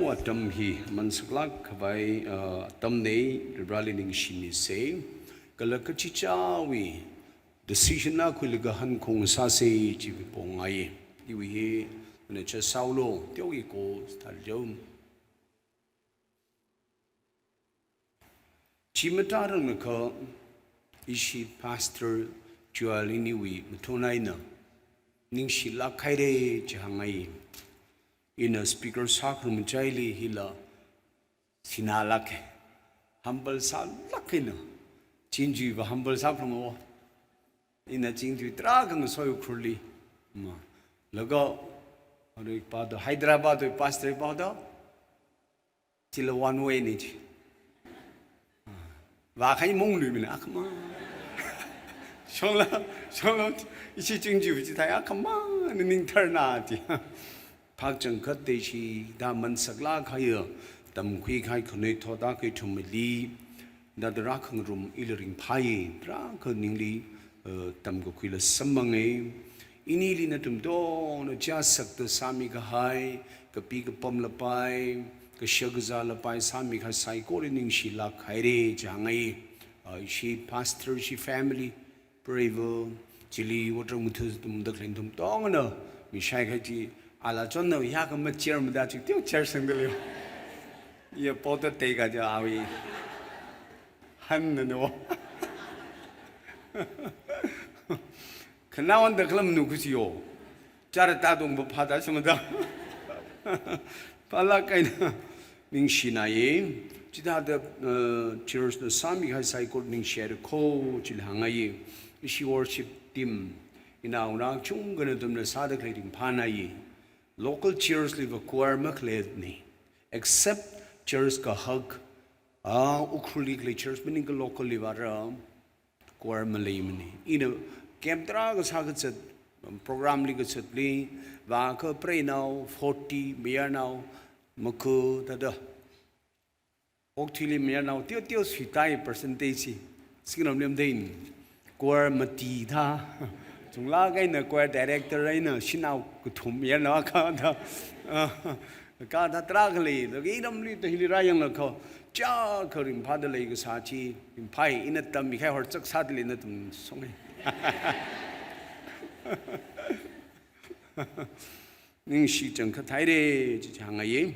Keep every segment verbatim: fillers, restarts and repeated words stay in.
Atam hi aman saklāk khavai, uh, atamna, Varivarāli ningshimisa. Kala kachichāwui decision akha khuilaga hankhong sāsa chiwui pongaiya. Iwui hi, na cha saolo, teoki ko, thar jau. Chi matarang na kha, ishi Pastor Joel iniwui mathun eina ningshilāk haira chi hāngngai. Ina speaker sākharum machaili hila sinā lāka. Humble sālāk eina. Chingjuiva humble sākharum o. Ina chingjuiva tarākha ngasoi Ukhrulli. Ma. Laga, arui pa do, Hyderabad do, pastor pa do. Chila one way na chi. Vākahai mong luimana, akhama. Shongla, shongla, ishi chingjuiva chithāi, akhama, na ning tharna chi. Phakchangkhat da ishi, da man saklāk kahaiya, tamkhui kahai khanuithot akha ithumli, da tarākha ngarum ili ringphāya, tarākha ningli, eh, tamkakhuila samphanga. Inili nathum tongna chiyāsakta sāmi kahai, kapi kapam lapai, kashak kazā lapai sāmi kahai saikora ningshilāk haira chi hāngngai. Ah, ishi pastor, ishi family, preiva, chili water muthu tumda khalei nathum tongna, mi shai khai chi, ala chonna ya kama chair mada chi, teo chair sangda leo. Ya pota te ka ja awi. Han na no. Khanawan da khalam nu kusi yo. Chara ta dong ba phada shama da. Pala kaina ningshina ye. Chithāda, uh, church na sāmi kahai saikora ningshira kho chila hāngngai. Ishi worship team. Ina unang chungkha nathumna sāda khalei ringphāna ye. Local church liva choir makhaleina. Except church kahak. Ah, Ukhrulli khalei church maningkha local liva ra. Choir maleimana. Ina camp tarākha sākazat, program li kazatli, vākha preinao, forty, mayarnao, makha, thāda. Okthuili mayarnao, teo teo suitai percentage chi. Singram lem dein. Choir mati thā. Chunglāk eina choir director eina, shanao kathum mayarnao akha thā. Ah, kathā tarākha lei, laga iramli ta hili rāyanglaga, chiyākha ringphāda leikasā chi, ringphāi ina tammi kahai horchak sāda lei nathum songai. Ningshi changkhat haira chi hāngngaiya.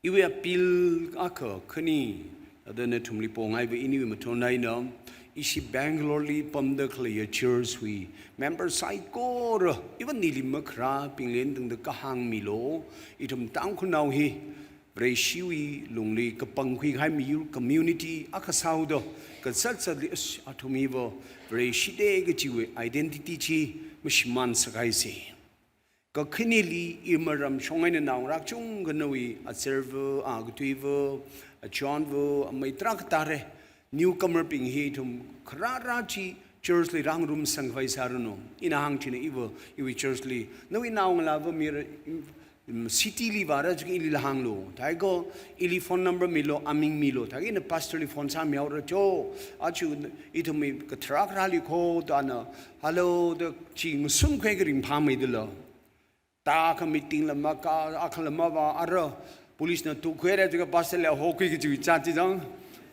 Iwui appeal akha khani, thāda nathumli pongaiva iniwui mathun eina, ishi Bangalore li pamda khaleiya church wui member saikora, even nili makharābingli tangda kahāng milu, ithum Tangkhulnao hi, Vareshiwui lungli kapangkhui kahai miyur community akha sāhaoda, kazat zatli, as, athum hiva, Vareshi da kachiwui identity chi, mashimān sākahaisa. Kakhaneli iram shong eina naongarā chungkhanawui, azarva, a, katuiva, achonva, amei tarākha tare, newcomer bing hi ithum kharāra chi church li rāngarumsang khavai sāranu. Ina hāngchina iva, iwui church li, nawui naongalāva mira, mm, city li vāra chuk ili la hānglu. Thākha ili phone number milu, aming milu. Thākha ina pastor li phone sāmihaora cho. Achu ithumwui katharak rāli kho da ana, hello da chi ngasun khuiakha ringphāmeida lo. Thākha meeting la makā, akha la mavā, ara, police na tukhuira, chika pastor la hokhui kachi chati jang.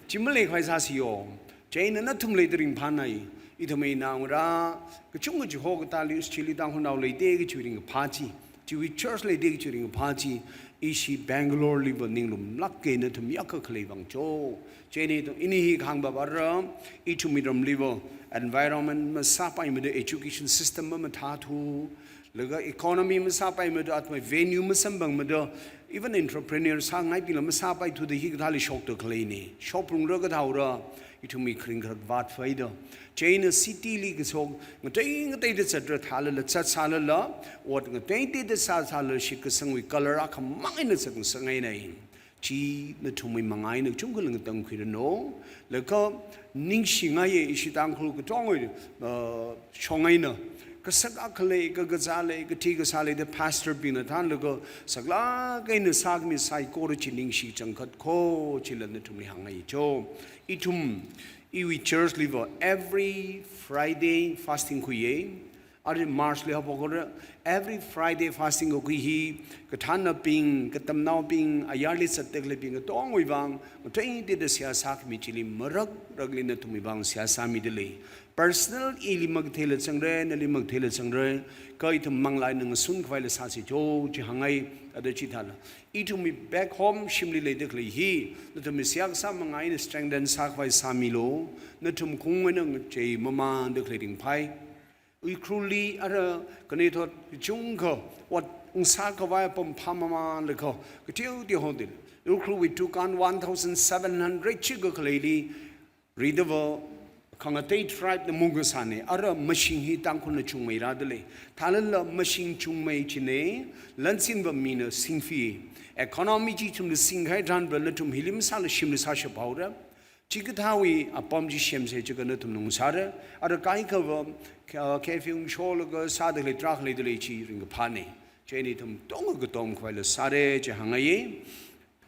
Chi malei khavai sāsi yo. Chieina nathum leida ringphānai. Ithumwui naongarā, kachungkha chi hokatali, chili Tangkhulnao leida kachi ringphā chi. Chiwui church leida kachi ringphā chi. Ishi Bangalore liva ninglumlāk eina nathum yākha khalei vang cho. Chieina ithum, ini hi kahāng ba bara, ithumwui ramliva, environment masāpaimada education system mamathāthu, laga economy masāpaimada, athumwui venue masamphangmada, even entrepreneur sāngaibingla masāpaithuda hikathāli shokta khaleina. Shokphungra kathāhaora, ithumwui kharing kharak vātphaida. Chieina city li kashok, ngatei ngateida zatra thālala, zatsālala, ot ngatei ngateida sāsālala, shitkasangwui color akhamang eina zatngasangngaina. Chi nathumwui manga eina chungkha ngatangkhuiranu, laga ningshingaiya ishi Tangkhul katongwui, uh, shong eina. Kasak akha lei, kakazā lei, kathi kasā lei da pastor bingna thanlaga saklāk eina sākhami saikora chi ningshi changkhat kho chila nathumli hāngngai cho. Ithum, iwui church liva every Friday fasting khuiya. Arui March li haophok haora, every Friday fasting kakhui hi, kathānabing, katamnaobing, ayarli zatda khaleibing katongwui vang, ngateiteida seihā sākhami chili marak rakli nathumwui vang seihā sāmida lei. Personal ili makatheila zangra, nali makatheila zangra, kha ithum manglā eina ngasun khavaila sāsi jo, chi hāngngai, ada chithāla. Ithumwui back home shimli leida khalei hi, nathumwui seihā kasā manga eina strengthen sākhavai sāmilu, nathum khaung eina ngachei mamānda khalei ringphai. Ukhrulli ara khanuithot kachungkha, ot ungsā khavai apam phāmamānlaga, kateoteo hondil. Ukhrulwui dukan one thousand seven hundred chikha khaleili, ridava khangatei tribe na mung kasāna, ara mashing hi Tangkhulna chungmei rāda lei. Thālala mashing chungmei china, lansinva mina singfi. Economy chi ithumna singkahai tharanva nathum hili masāla shimli sāshaphaora. Chikathāwui apam chi semsa chiakha nathum nungsāra, ara kaikhava, ka-, cafe ungsholaga sāda khalei tarākha leida lei chi ringkaphāna. Chieina ithum tongkha katom khavaila sāra chi hāngngaiya.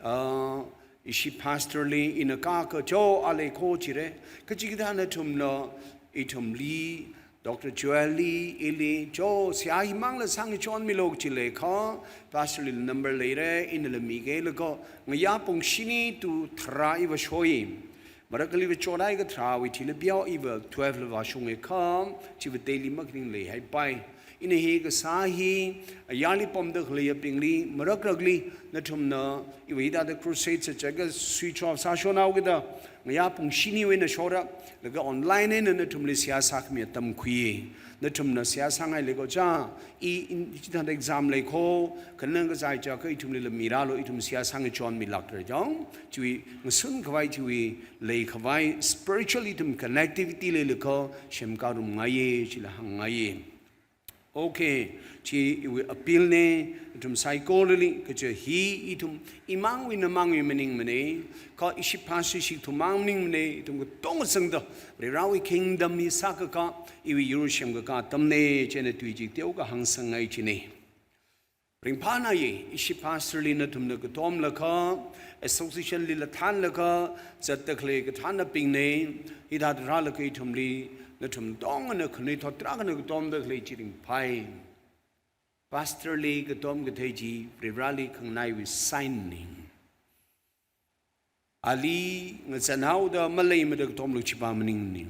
Ah, ishi pastor li ina kaka jo a leikho chira, kachikathā nathumna ithumli, Doctor Joel li, ili, jo, seihā himangla sāngchonmilu kachi leikha, pastor li number leira, inala mikeilakha, ngayā pung shini to tharā iva shoi. Marakali va chonai katharāwui thili peo iva twelve la vāshungakha, chiva daily makhaning leihaipai. Ina hi kasā hi, ayarli pamda khaleiyabingli, marak rakli, nathumna, iva hithāda crusade sāchaka switch off sāshonao kida, ngayā pung shiniwui eina shora, laga online eina nathumli seihā sākhami atam khui. Nathumna seihā sāngai leikho ja, i in, chithāda exam leikho, khanang kazai chiakha ithumlila mirālu, ithum seihā sāngchonmilākra jong, chiwui ngasun khavai chiwui leikhavai, spiritually ithum connectivity leilakha, semkarum ngaiya, chila hāngngaiya. Okay, chi iwui appeal na, ithum saikorali, kaja hi ithum imangwui namangwui maningmana, kha ishi pastor ishi ithum mang maningmana, ithum katonga sangda, Varivarāwui kingdom hi sākaka, iwui yur semkaka atamna, chieina tui chi teokha hāngsangngai china. Ringphānaiya, ishi pastor li nathumna katomlakha, association lila thānlakha, zatda khalei kathānabingna, hithāda rālaga ithumli, nathum tongana khanuithot tarākhana katomda khalei chi ringphāi. Pastor li katom kathei chi, Varivarāli khanganaiwui sign na. Ali ngazan haoda maleimada katomlu chipa maningmana.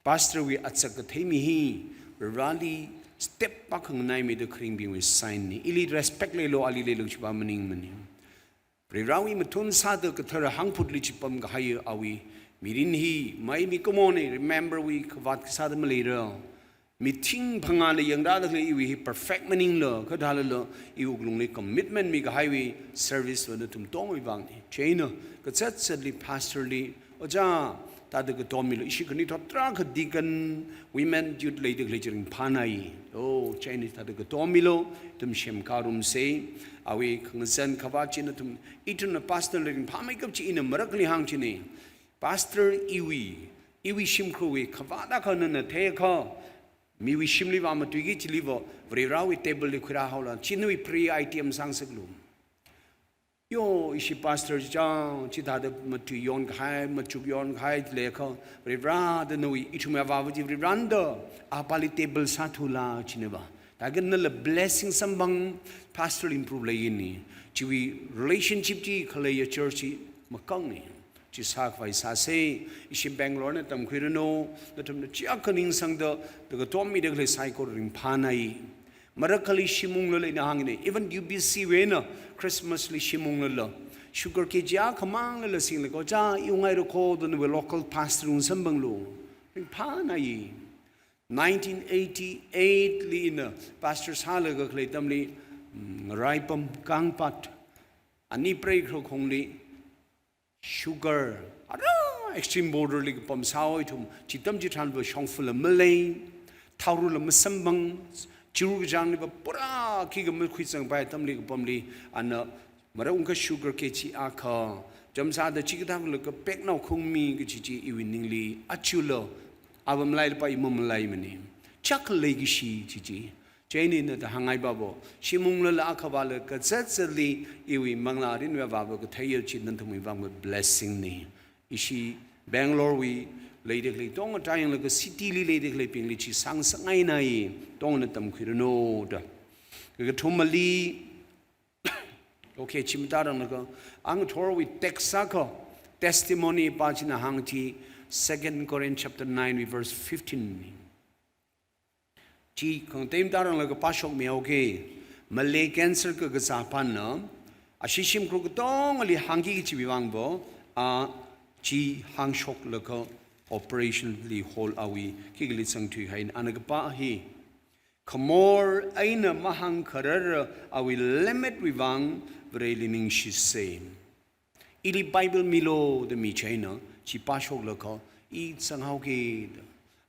Pastor wui achak kathei mi hi, Varivarāli step pa khanganaimida kharingbingwui sign na. Ili respect leilu, ali leilu chipa maningmana. Varivarāwui mathun sāda kathara hāngphutli chipam kahai awui mirin hi, mai mikumona, remember wui khavāt kasāda maleira. Meeting phangāna yangrāda khalei iwui hi perfect maningla, kha thālala, i wuklungli commitment mikahaiwui service va nathum tongwui vangna. Chieina, kazat zatli pastor li, ojā, thāda katommilu, ishi khanuithot tarākha deacon, women, youth leida khalei chi ringphānai. Oh, chieina thāda katommilu, ithum semkarumsa, awui khangazan khavāt chi nathum, ithumna pastor li ringphāmeikap chi ina marakli hāng china. Pastor iwui, iwui shimkhurwui khavāt akha nana theiakha, miwui shimli vāmatuiki chili va, Varivarāwui table li khuirā haola, chi nawui prayer item sāngasaklu. Yo, ishi pastor chang, chithāda matui yonkahai, machuk yonkahai leikha, Varivarā da nawui ithumwui Avāva chi Varivarāna da, apāli table sāthula china va. Thākha nala blessing samphang pastor improve leiyina. Chiwui relationship chi khaleiya church chi makangna. Chi sākhavai sāsa, ishi Bangalore na tamkhuiranu, nathumna chiakha ningsangda, da katommida khalei saikora ringphānai. Marakhali shim unglala ina hāngna, even U B C wui eina Christmas li shim unglala, sugar K G akhamang lala singlakha, ojā, i ungngaira kho da nawui local pastor ung samphanglu. Ringphānai. Nineteen eighty-eight li ina pastor sālaga khalei atamli, mm, Raipam Kangpat, ani preikhro khongli, sugar, ara extreme border li kapam sāhaoithum, chi atam chitharanva shongfala malei, thaorala masamphang, chiru kachāngli va pura khikha makhuizangpai atamli kapamli, ana mara ungkha sugar K G akha, chāmsāda chikathā kala kapeknao khungmi kachi chi iwui ningli, achula, ava malailapa i mamalaimana. Chak leikashi chi chi. Chieina ina da hāngngai babo, shim unglala akhavāla kazat zatli iwui manglā mirinwui Avāva katheiya chi nathumwui vangva blessing na. Ishi Bangalore wui leida khalei, tongna tayanglaga city li leida khaleibingli chi sāngasakngaina, tongna tamkhuiranu da. Kakathumali, okay, chi matāranglakha, ngathorwui text sākha, testimony pā china hāng chi, Second Corinthians chapter nine wui verse fifteen. Chi khangatei matāranglakha pāshokmihaoki, malei cancer kakazā pāna, ashi shimkhur katongali hāngki kachiwui vang bo, a chi hāngshoklaga operation li hall awui khikha li zangthuihaina, ana kapā hi, khamor eina mahāngkharar awui lemmet wui vang Vareli ningshisa. Ili Bible milu da michina, chi pāshoklaga, i zanghaoki da.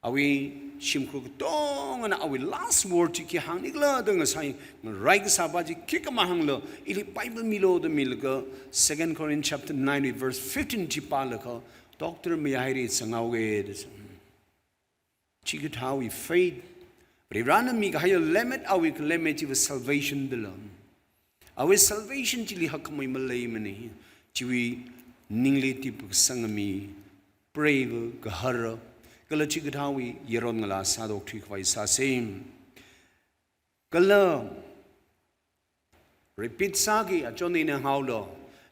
Awui shimkhur katongana awui last word chi khi hāngnikhala da ngasai, ngarai kasā pā chi khikha mahāngla, ili Bible milu da milaga, Second Corinthians chapter nine verse fifteen chi pālaga, doctor mayāhaira, zanghaoki da. Chikathāwui faith, Varivarana mikahai lemmet, awui lemmet chiva salvation dala. Awui salvation chili hakkhamei maleimana, chiwui ningli tipkasang mi, preiva, gahara, kala chikathāwui yaron ngalā sāthuikhavai sāsa. Kala repeat sāki, achon eina hānghaolu.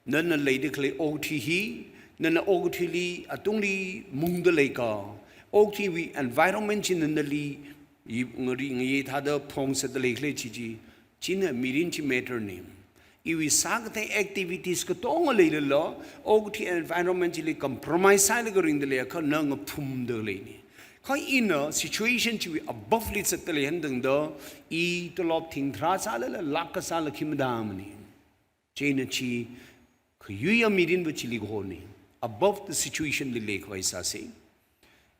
Nana leida khalei okathui hi, nana okathuili atungli mungda leika, okathuiwui environment china nali i ngari ngayi thāda phongzatda leikhala chi chi, china mirin chi matter na. Iwui sākathei activities katonga leilala, okathui environment chili compromise sālaga ringda leiakha na ngaphumda leina. Kha ina situation chiwui above li zatda leihai tangda, i tolop thingtharā sālala, lakh kasāla khi matāmana. Chieina chi khayuiya mirinva chili kahona. Above the situation li leikhavai sāsa.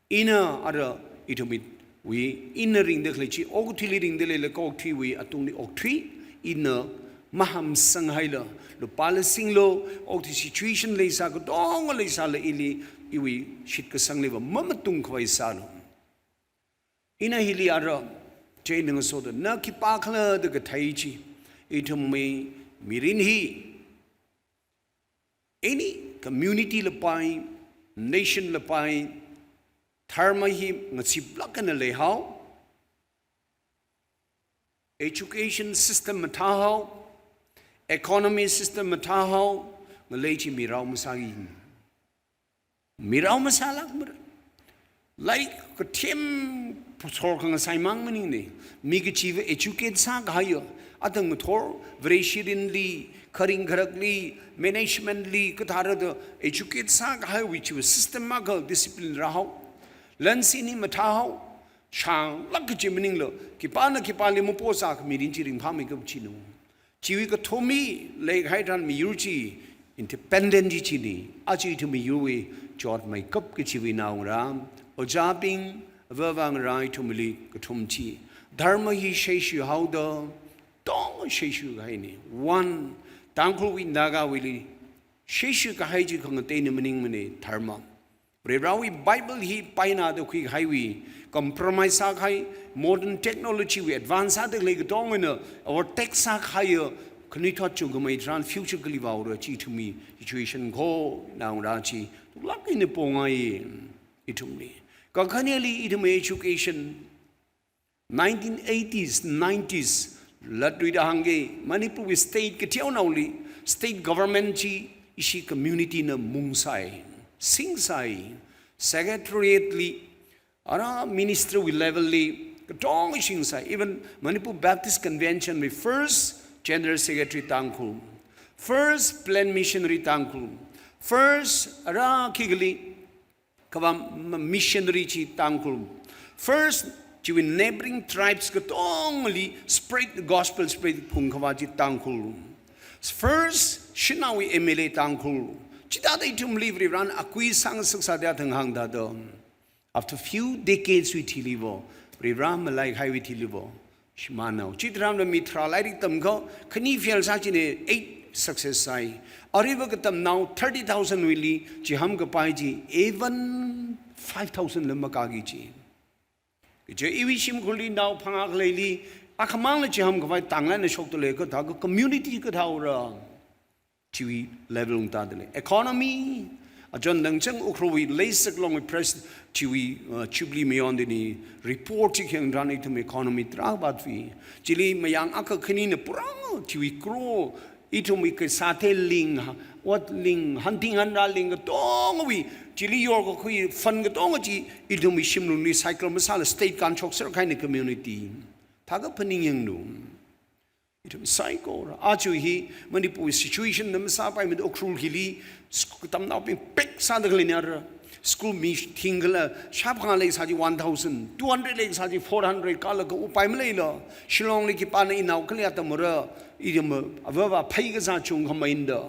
Ina ara ithumwui, ina ringda khalei chi, okathuili ringda leilakha okathuiwui atungli okathui, ina mahamsanghaila, lupāla singlu, okathui situation leisā katonga leisāla ili, iwui shitkasangliva mamatungkhavai sālu. Ina hili ara, chieina ngasoda, na khipākhala da kathei chi, ithumwui mirin hi, any community lapai, nation lapai, dharma hi ngaziplāk eina leihao, education system mathāhao, economy system mathāhao, ngalei chi mirao masāki. Mirao masālākmara. Lairik kathem phasor khangasai mang maningna. Mi kachiva educate sākahaiya, athang ngathor, Vareshi mirinli, kharing kharakli, management li, kathāda educate sākahaiwui chiva system akha discipline rāhao. Lansin hi mathāhao, shānglāk kachi maningla, khipāna khipāli maposā kha mirin chi ringphāmeikap china. Chiwui kathum hi leikahai tharan miyur chi independent chi china. Aja ithum miyurwui chotmeikap kachiwui naongarā, ojābing, avāvā ngarā ithumli kathum chi, dharma hi sheishuihaoda, tong sheishuikahaina. One, Tangkhulwui Nagawuili sheishuikahai chi khangateina maningmana, dharma. Varivarawui Bible hi painada khuikahaiwui, compromise sākahai, modern technology wui advance sāda khalei katongana overtake sākahaiya, khanuithot chungkhamei tharan future kali vāura chi ithumwui situation kho naongarā chi, tuklāk eina pongai ithumli. Kakhaneli ithumwui education, nineteen eighties, nineties, latluida hāngki, Manipurwui state kateonaoli, state government chi ishi community na mungsai, singsai, secretariat li, ara minister wui level li, katong singsai, even Manipur Baptist Convention wui first general secretary Tangkhul, first plant missionary Tangkhul, first ara khikha li, kava m-, missionary chi Tangkhul. First, chiwui neighboring tribes katongli spread the gospel, spread phungkhavā chi Tangkhul. First, shanaowui M L A Tangkhul. Chithāda ithumli Varivarana akui sāngasak sāda thang hāngda. After few decades wui thiliva, Varivara malaikahaiwui thiliva, shimānao. Chitharanva mi tharā lairik tamkha, khani fail sā china eight success sāi. Aruiva katamnao thirty thousand wuili, chiham kapai chi, even five thousand la makāki chi. Kaja iwui shimkhurli nao phangā khaleili, akhamangla chiham kapai tangla na shokta lei kathā ka community kathāura. Chiwui level ungtadalei. Economy, Achon dangchang Ukhrulwui leisak longwui press chiwui, uh, Jubilee mayon dini report chi kheng ran ithum economy tarākha vāthui. Chili mayang akha khanina purang chiwui crore ithumwui kasāthei ling, ha, ot ling, hanthing hanrā ling katongawui, chili yorkakhui fund katonga chi ithumwui shimlungli cycle masāla state kānshokser kahaina community. Thākha phaningyanglu. Ithum saikora. Aja hi Manipur situation na masāpaimada Ukhrul hili sk-, katamnaobing pek sāda khaleina ra. School mi thingkhala shāphangā leisā chi one thousand, two hundred leisā chi four hundred kālaga upai maleila. Shillongli khipāna inao khali atam ra, ithum avāva phei kasā chungkha main da.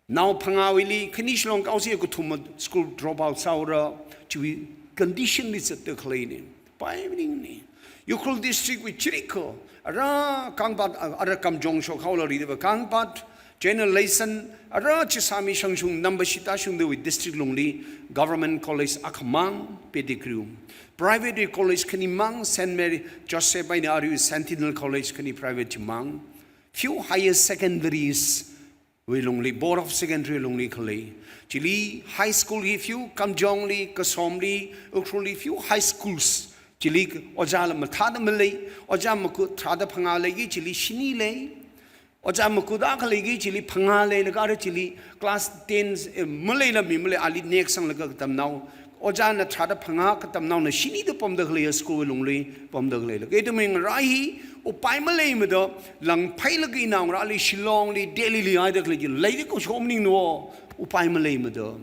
Nao phangāwuili khani Shillong kaosi kathum school drop out sāhaora, chiwui condition li zatda khaleina. Pai maningna. Ukhrul district wui chirikha, ara Kangpat, ara Kamjong shokhaola ridava Kangpat, General Lesson, ara Chisami shangshung number shita shungdawui district lungli government college akhamang, Pettigrew. Private college khanimang, Saint Mary Joseph eina arui Sentinel College khani private chimang. Few higher secondaries wui lungli, Board of Secondary lungli khalei. Chili high school hi few, Kamjongli, Kasomli, Ukhrulli few high schools. Chili ojāla mathāda malei, ojā maku tharāda phangā leiki chili shini lei. Ojā maku da khaleiki chili phangā leilaga ara chili class ten, eh, maleila mi malei ali next sanglaga katamnao. Ojāna tharāda phangā katamnaona shinida pamda khalei school lungli pamda khaleila. Kha ithumwui ngarā hi upai maleimada langphailaga inao ngarāli Shillongli, Delhili haida khalei chi leida kashok maningna, upai maleimada.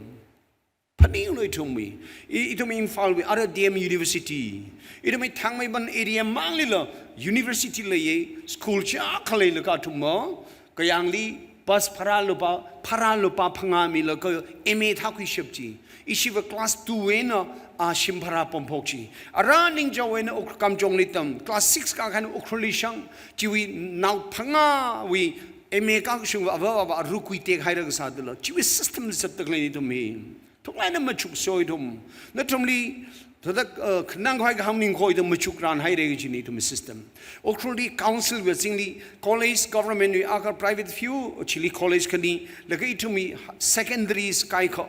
Phaninglu ithumwui. I, ithum Imphalwui ara D M University. Ithumwui Thangmeiban area manglila university leiya, school chiyākha leilaga athumva Kayangli bus bhara lupā, bhara lupā phangā milaga M A thākhuishap chi. Ishiva class two eina, a, shim bhara pamphok chi. Ara ningchao eina Uk-, Kamjongli tam, class six kākahai Ukhrulli shang, chiwui nao phangāwui M A kākashungva avāva arui kuitek haira kasā dala. Chiwui system zatda khaleina ithum hi. Thukleina machuk soi ithum. Nathumli, thadak, uh, khanang khoi kaham ning khoi ithum machuk ran haira kajina ithum system. Ukhrulli council wui azingli college government wui akha private few, chili college khani, laga ithumwui secondaries kaikha.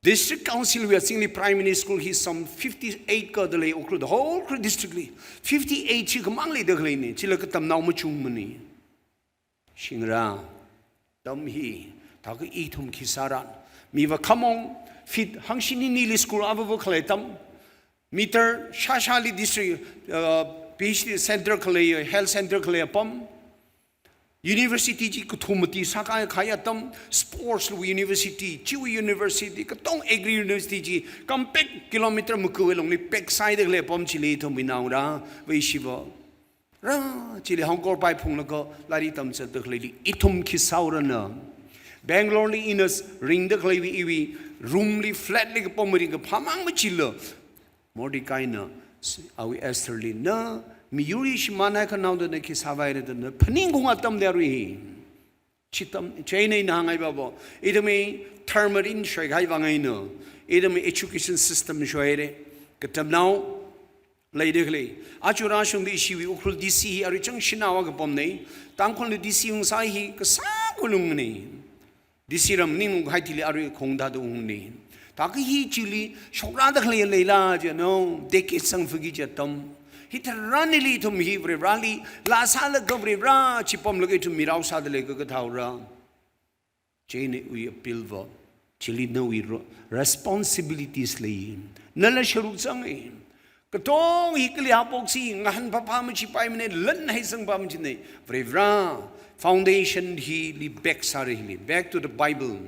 District council wui azingli primary school hi some fifty-eight kada lei Ukhrul, the whole Ukhrul district li. Fifty-eight chi khamang leida khaleina, chila katamnao machungmana. Shingra, tam hi, thākha ithum khi sāra. Miva khamong, feet hangshini nili school avāva khalei tam. Meter shāshāli district, uh, P H D center khalei, health center khalei apam. University chi kathum mati sākahai atam, sports university, chiwui university, katong agri university chi, kampek kilometer makuwui longli pek sāhaida khalei apam chili ithum inao ngarā, vei shiva. Ra, chili Hongkor pai phunglaga lairik tamzatda khaleili ithum khi sāhaorana. Bangalore li ina ringda khaleiwui iwui room li flat li kapam ringkaphā mang machila. Mordecai na, s-, awui Esther li na, miyurli shimānhai khanaoda na khi sāvaira da na, phaning kung atam da arui hi. Chitam, chieina ina hāngngai babo. Ithumwui tharmarin shoikahai vang eina. Ithumwui education system shoire. Katamnao leida khalei. Aja rāshungda ishiwui Ukhrul D C hi arui chang shinao kapamna. Tangkhulna D C ungsā hi kasā kulungna. D C ram ning hai thili arui khongda da ungna. Thākha hi chili shokrāda khalei leila jino, decade sangphaki chi atam. Hitharanli ithum hi Varivarali, laa sālaga Varivara, chi pamlaga ithum mirao sāda lei kakathāora. Chieina iwui appeal va, chili nawui ro-, responsibilities lei. Nala sharuk zanga. Katong hi kali haophok si, ngahān phāphā machipaimana, lan hai sangphā machina. Varivara, foundation hili back sāra hili, back to the Bible.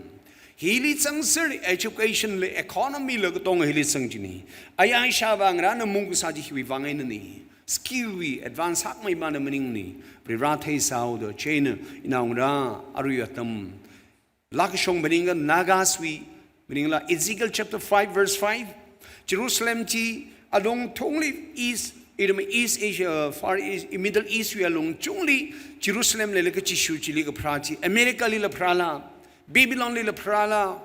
Hili zangser education la, economy la katong hili zang china. Aya ishāvā ngarāna mung kasā chi hiwui vang einana. Skill wui advance hakmeimana maningna. Varivara theisāhaoda chieina inao ngarā arui atam. Laa kashong maningakha Nagas wui maningla Ezekiel chapter five verse five. Jerusalem chi alung thungli East, ithum East Asia, Far East, Middle East wui alung chungli Jerusalem leilaga Jishu chili kapharā chi. America lila pharāla, Babylon lila pharāla.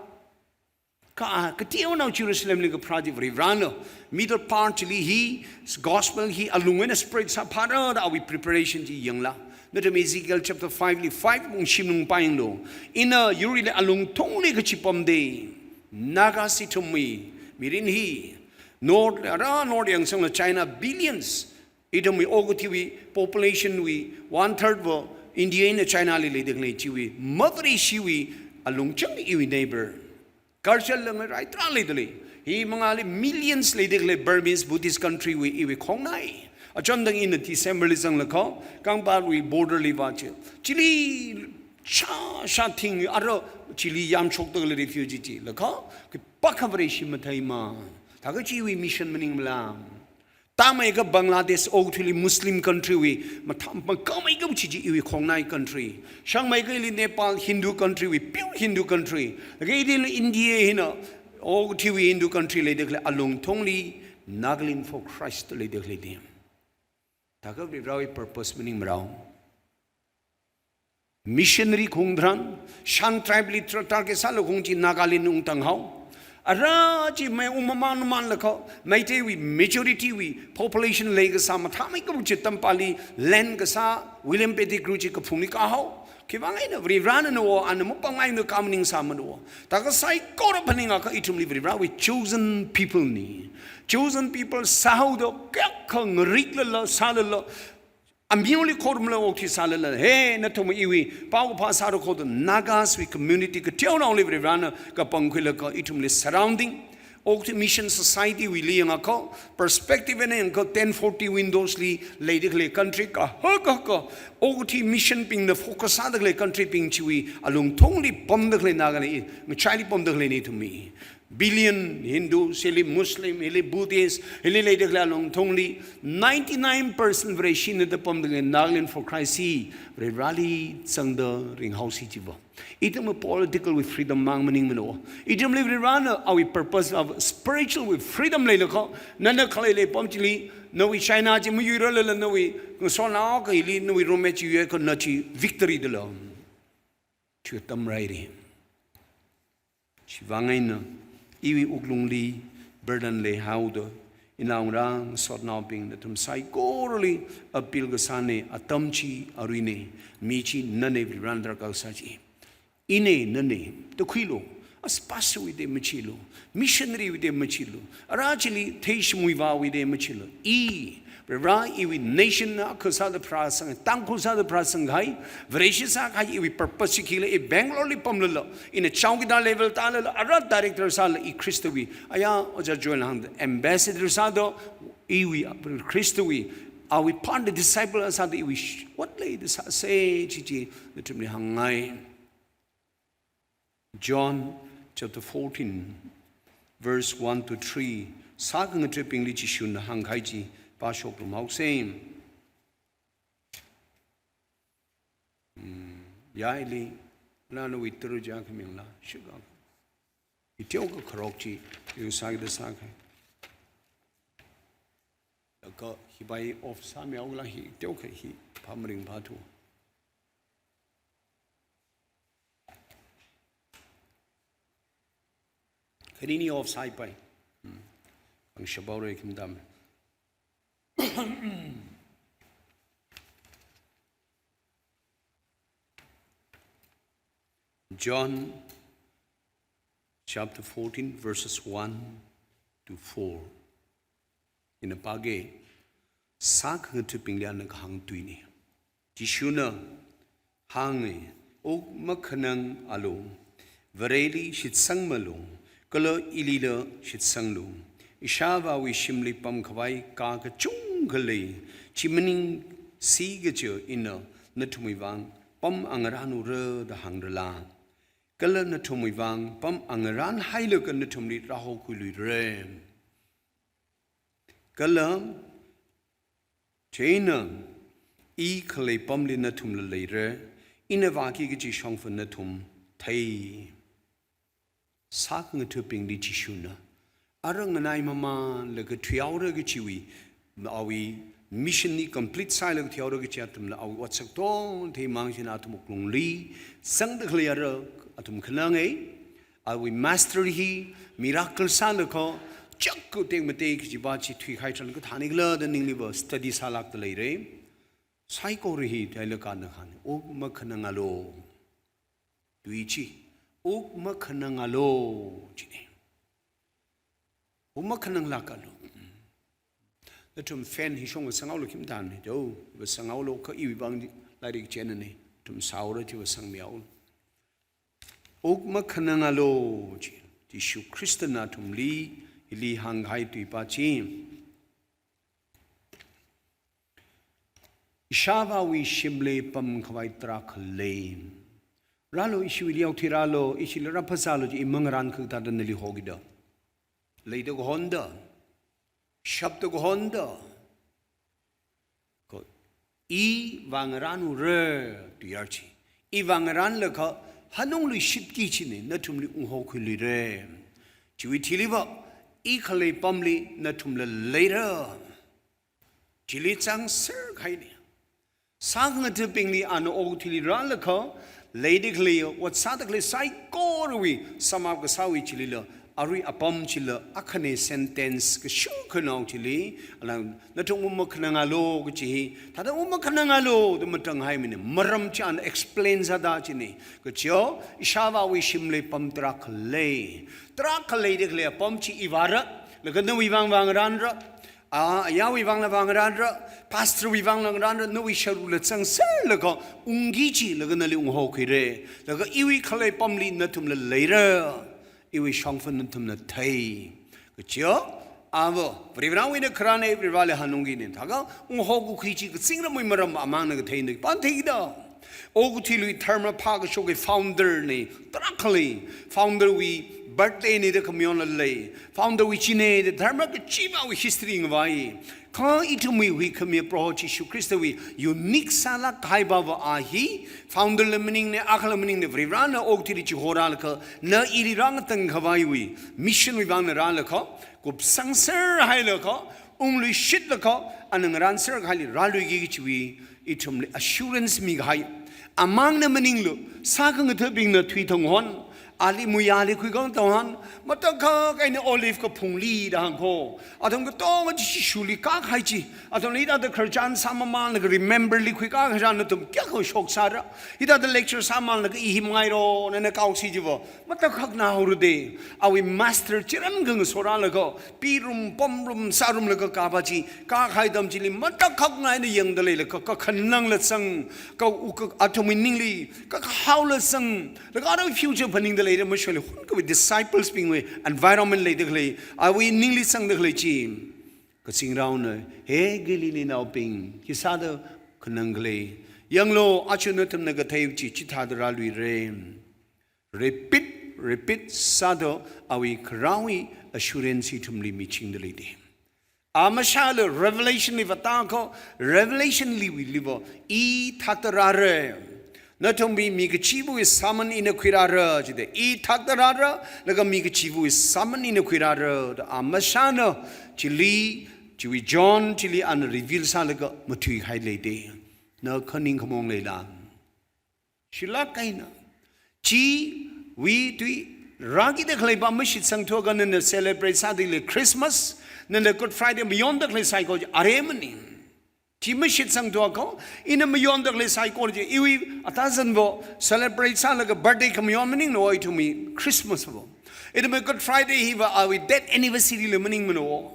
Kha, kateonao Jerusalem li kapharā chi Varivarana. Middle part chili hi, gospel hi alung eina spread sāphāra da awui preparation chi yangla. Nathum Ezekiel chapter five li five mung shimlung pāyanglu. Ina yurli alungthungli kachipamda, Naga ithumwui mirin hi, North, ara North yangsangla China billions, ithumwui okathuiwui population wui one third va India eina China li leida khalei chiwui, mavare shiwui alungchang iwui neighbor. Culture lang rai tarā leida lei. Hi mangāli millions leida khalei Burmese Buddhist country wui iwui khongnai. Achon dang ina December li zanglaga, Kangpatwui border li vāchi. Chili sha, sha thing ara chili yamshokda khalei refugee chi. Laga, khipākha Vareshi matheimana. Thākha chiwui mission maningmala. Tāmeikha Bangladesh okathuili Muslim country wui, mathā, makāmeikha chi chi iwui khongnai country. Shangmeikha ili Nepal Hindu country wui, pure Hindu country. Laga ili India hina, okathuiwui Hindu country leida khalei alungthungli, Nagaland for Christ leida khalei di. Thākha Varivarawui purpose maningmarao. Missionary khaung tharan, Shan tribe li tra-, target sālaga khaung chi Nagaland ungtang haowa. Ara chi mai ungmaman manlaga, Meiteiwui majority wui population leikasā mathāmeikha chi Tampali land kasā William Pettigrew chi kaphungli kahaowa. Khiwui vang eina Varivarana nawo, ana mapamngaina ka maningsāmana. Thākha saikora phaningakha ithumli Varivarawui chosen people na. Chosen people sāhaoda kayākha ngariklala, sālala, amyoli khorumla okthui sālala, he, nathum iwui paokaphā sāra kho da Nagaswui community kateonaoli Varivarana kapangkhuilaga ithumli surrounding, okathui mission society wuili yangakha, perspective eina yangakha ten forty windows li leida khalei country kahaka, okathui mission bingna focus sāda khalei country bing chiwui alungthungli pamda khalei Nagaland i, ngachaili pamda khaleina ithumwui. Billion Hindu, hili Muslim, hili Buddhist, hili leida khalei alungthungli, ninety-nine percent Vareshina da pamda khalei Nagaland for Christ hi, Varivarali zangda ringhaosi chiva. Ithumwui political wui freedom mang maningmana. Ithumli Varivarana awui purpose of spiritual wui freedom leilakha, nana khalei lei pam chili, nawui China chi mayuiralala nawui, ngasona kha hili, nawui roommate chi yuikha na chi victory dala. Chi tamrairi. Chiwui vang eina, iwui wuklungli burden leihaoda, inao ngarā ngasotnaobing nathum saikorali appeal kasāna, atam chi aruina, mi chi nana Varivarana darkar kasā chi. Ina nana, takhuilu, as pastor wui da machilu, missionary wui da machilu, ara chili theishimui vāwui da machilu. I, Varivara iwui nation na kasāda pharāsang, Tangkhul sāda pharāsang kahai, Vareshi sākahai iwui purpose chi khila, i Bangalore li pamlala, ina chowkidar level tālala, ara director sāla i Khristawui, aya, Oja Joel hāngda, ambassador sāda, iwui Khristawui, awui part disciple sāda iwui sh-, what lei da sāsa chi chi, nathumli hāngngai. John chapter fourteen, verse one to three. Sākhangathabingli Jishuna hāngkahai chi pāshokrum haosa. Hmm, yaili, nana witru ja khamingla, shuga. Iteokha kharok chi, yu sākida sākahai. Laga hi bai off sāmihaola hi, teokha hi, phamaring phathu. Khanini off sāpai. Hmm. Khangshapaorei khim tam. John chapter fourteen, verses one to four. Ina pāga, sākhangathabingli ana kahāng tuina. Jishuna hānga, wuk makhanang alu, Vareli shitsangmalu, kala ilila shitsanglu. Ishāvāwui shimli pamkhavai ka kachungkha lei, chi maningsi kaja ina nathumwui vang pam angarānura da hāngrala. Kala nathumwui vang pam angarānhailaga nathumli rāhokhuiluira. Kala, chieina, i khalei pamli nathumla leira, ina vāki kaji shongfa nathum thei. Sākhangathabingli Jishuna, ara nganai mamanlaga thuihaora kajiwui, awui mission hi complete sāhailaga thuihaora kaji atamla awui otsak tong theimang china athum wuklungli, zangda khalei ara athum khananga, awui master hi miracle sālaga, chak kuteng matei kajiva chi thuikahai tharan kathānakhala da ningliva study sālākda leira. Saikora hi theilaga na khan, wuk makhanangalo. Tui chi, wuk makhanangalo, chine. Wuk makhananglakalo. Nathum fan hi shong vasanghaolo khim tane, do, vasanghaolo kha iwui vang di, lairik chieina ne, nathum saora chi vasangmihaolo. Wuk makhanangalo, chi, Jishu Khristana athumli, hili hānghai tuipa chi. Ishāvāwui shimli pamkhavai tarākha lei. Rālo, ishiwuili yaothui rālo, ishili rāphasālo chi, i mangarān kha kathāda nali hokida. Leida kahonda. Shapda kahonda. Ko, i vāngarānura, tuiyar chi. I vāngarānlaga, hanungluishitki chine, nathumli unghokhuiluira. Chiwui thiliva, i khalei pamli nathumla leira. Chili zangser kahaina. Sākhangathabingli ana okathuili rālaga, leida khalei, ot sāda khalei saikorawui, samap kasāwui chilila, arui apam chila, akhane sentence kashung khanao chili, ala, nathum wuk makhanangalo kachi hi, thāda wuk makhanangalo da matānghaimana, maram chi ana explain sāda chine, kachiyo, ishāvāwui shimli pam tarākha lei, tarākha leida khalei apam chi i vāra, laga nawui vang vāngarānra, a, ayarwui vangla vāngarānra, pastorwui vangla ngarānra, nawui sharula zangserlaga, ungki chi, laga nali unghokhuira, laga iwui khalei pamli nathumla leira, iwui shongfa nathumna thei. Kachiyo, ava, Varivarāwui eina kharāna, Varivarāli hanungkina, thākha, unghokakhui chi kazingramwui maram amangna katheina, pan theida. Okathuiwui dharma phākashokki founder ne, tarākha lei, founder wui birthday ne da khamayonla lei, founder wui chine da dharma kachivāwui history ngavai. Kha ithumwui huikhami Proho Jishu Khristawui unique sālāk kahai pava a hi, founder la maningne, akhala maningne, Varivarāna okathuili chihorālaga, na ili rāngatangkhavaiwui, mission wui vangna rālaga, kupsangser hailaga, ungluishitlaga, ana ngarānser kahaili rāluiki kachiwui, ithumli assurance mikahai. Amangna maninglu, sākhangathabingna thuithang hon, ali muiyāli khuikang tang hon, matakhak eina olive kaphungli da hāng ko. Athum katonga chi Jishuli kākahai chi. Athumli hithāda khararchan sāmamānlaga remember li khuikā kharā nathum kayākha shoksāra. Hithāda lecture sāmamānlaga i hi mangairo, nana kaosi chiva. Matakhakna haora de, awui master chiran khangaso rālaga, pirum, pomrum, sārumlaga kāpa chi, kākahai atam chili matakhakna eina yangda leilaga, kakhanangla zang, ka u ka athumwui ningli, kakhaola zang, laga ara future phaningda leida mashunli, hunkawui disciples bingwui environment leida khalei, awui ningli zangda khalei chi. Kazingraona, he Galileenaobing, khi sāda khanang khalei, yanglu, aja nathumna kathei chi, chithāda rāluira. Repeat, repeat sāda awui kharāwui assurance ithumli michingda leida. A mashāla Revelation li vātākha, Revelation liwui liva, i thakta rāra. Nathumwui mi kachiva̱wui sāman ina khuirāra, jida. I thakta rāra, laga mi kachiva̱wui sāman ina khuirāra, da a mashāna, chili, chiwui John, chili ana reveal sālaga, mathuihai leida. Na khaning khamong leila. Shilak kaina. Chiwui tui rākida khalei pam mashitsang thuakha nana celebrate sāda khalei Christmas, nana Good Friday mayonda khalei saikora chi aremana. Chi mashitsang thuakha, ina mayonda khalei saikora chi, iwui atazanva celebrate sālaga birthday khamayon maningna ithumwui Christmas va. Ithumwui Good Friday hiva awui death anniversary la maningmana.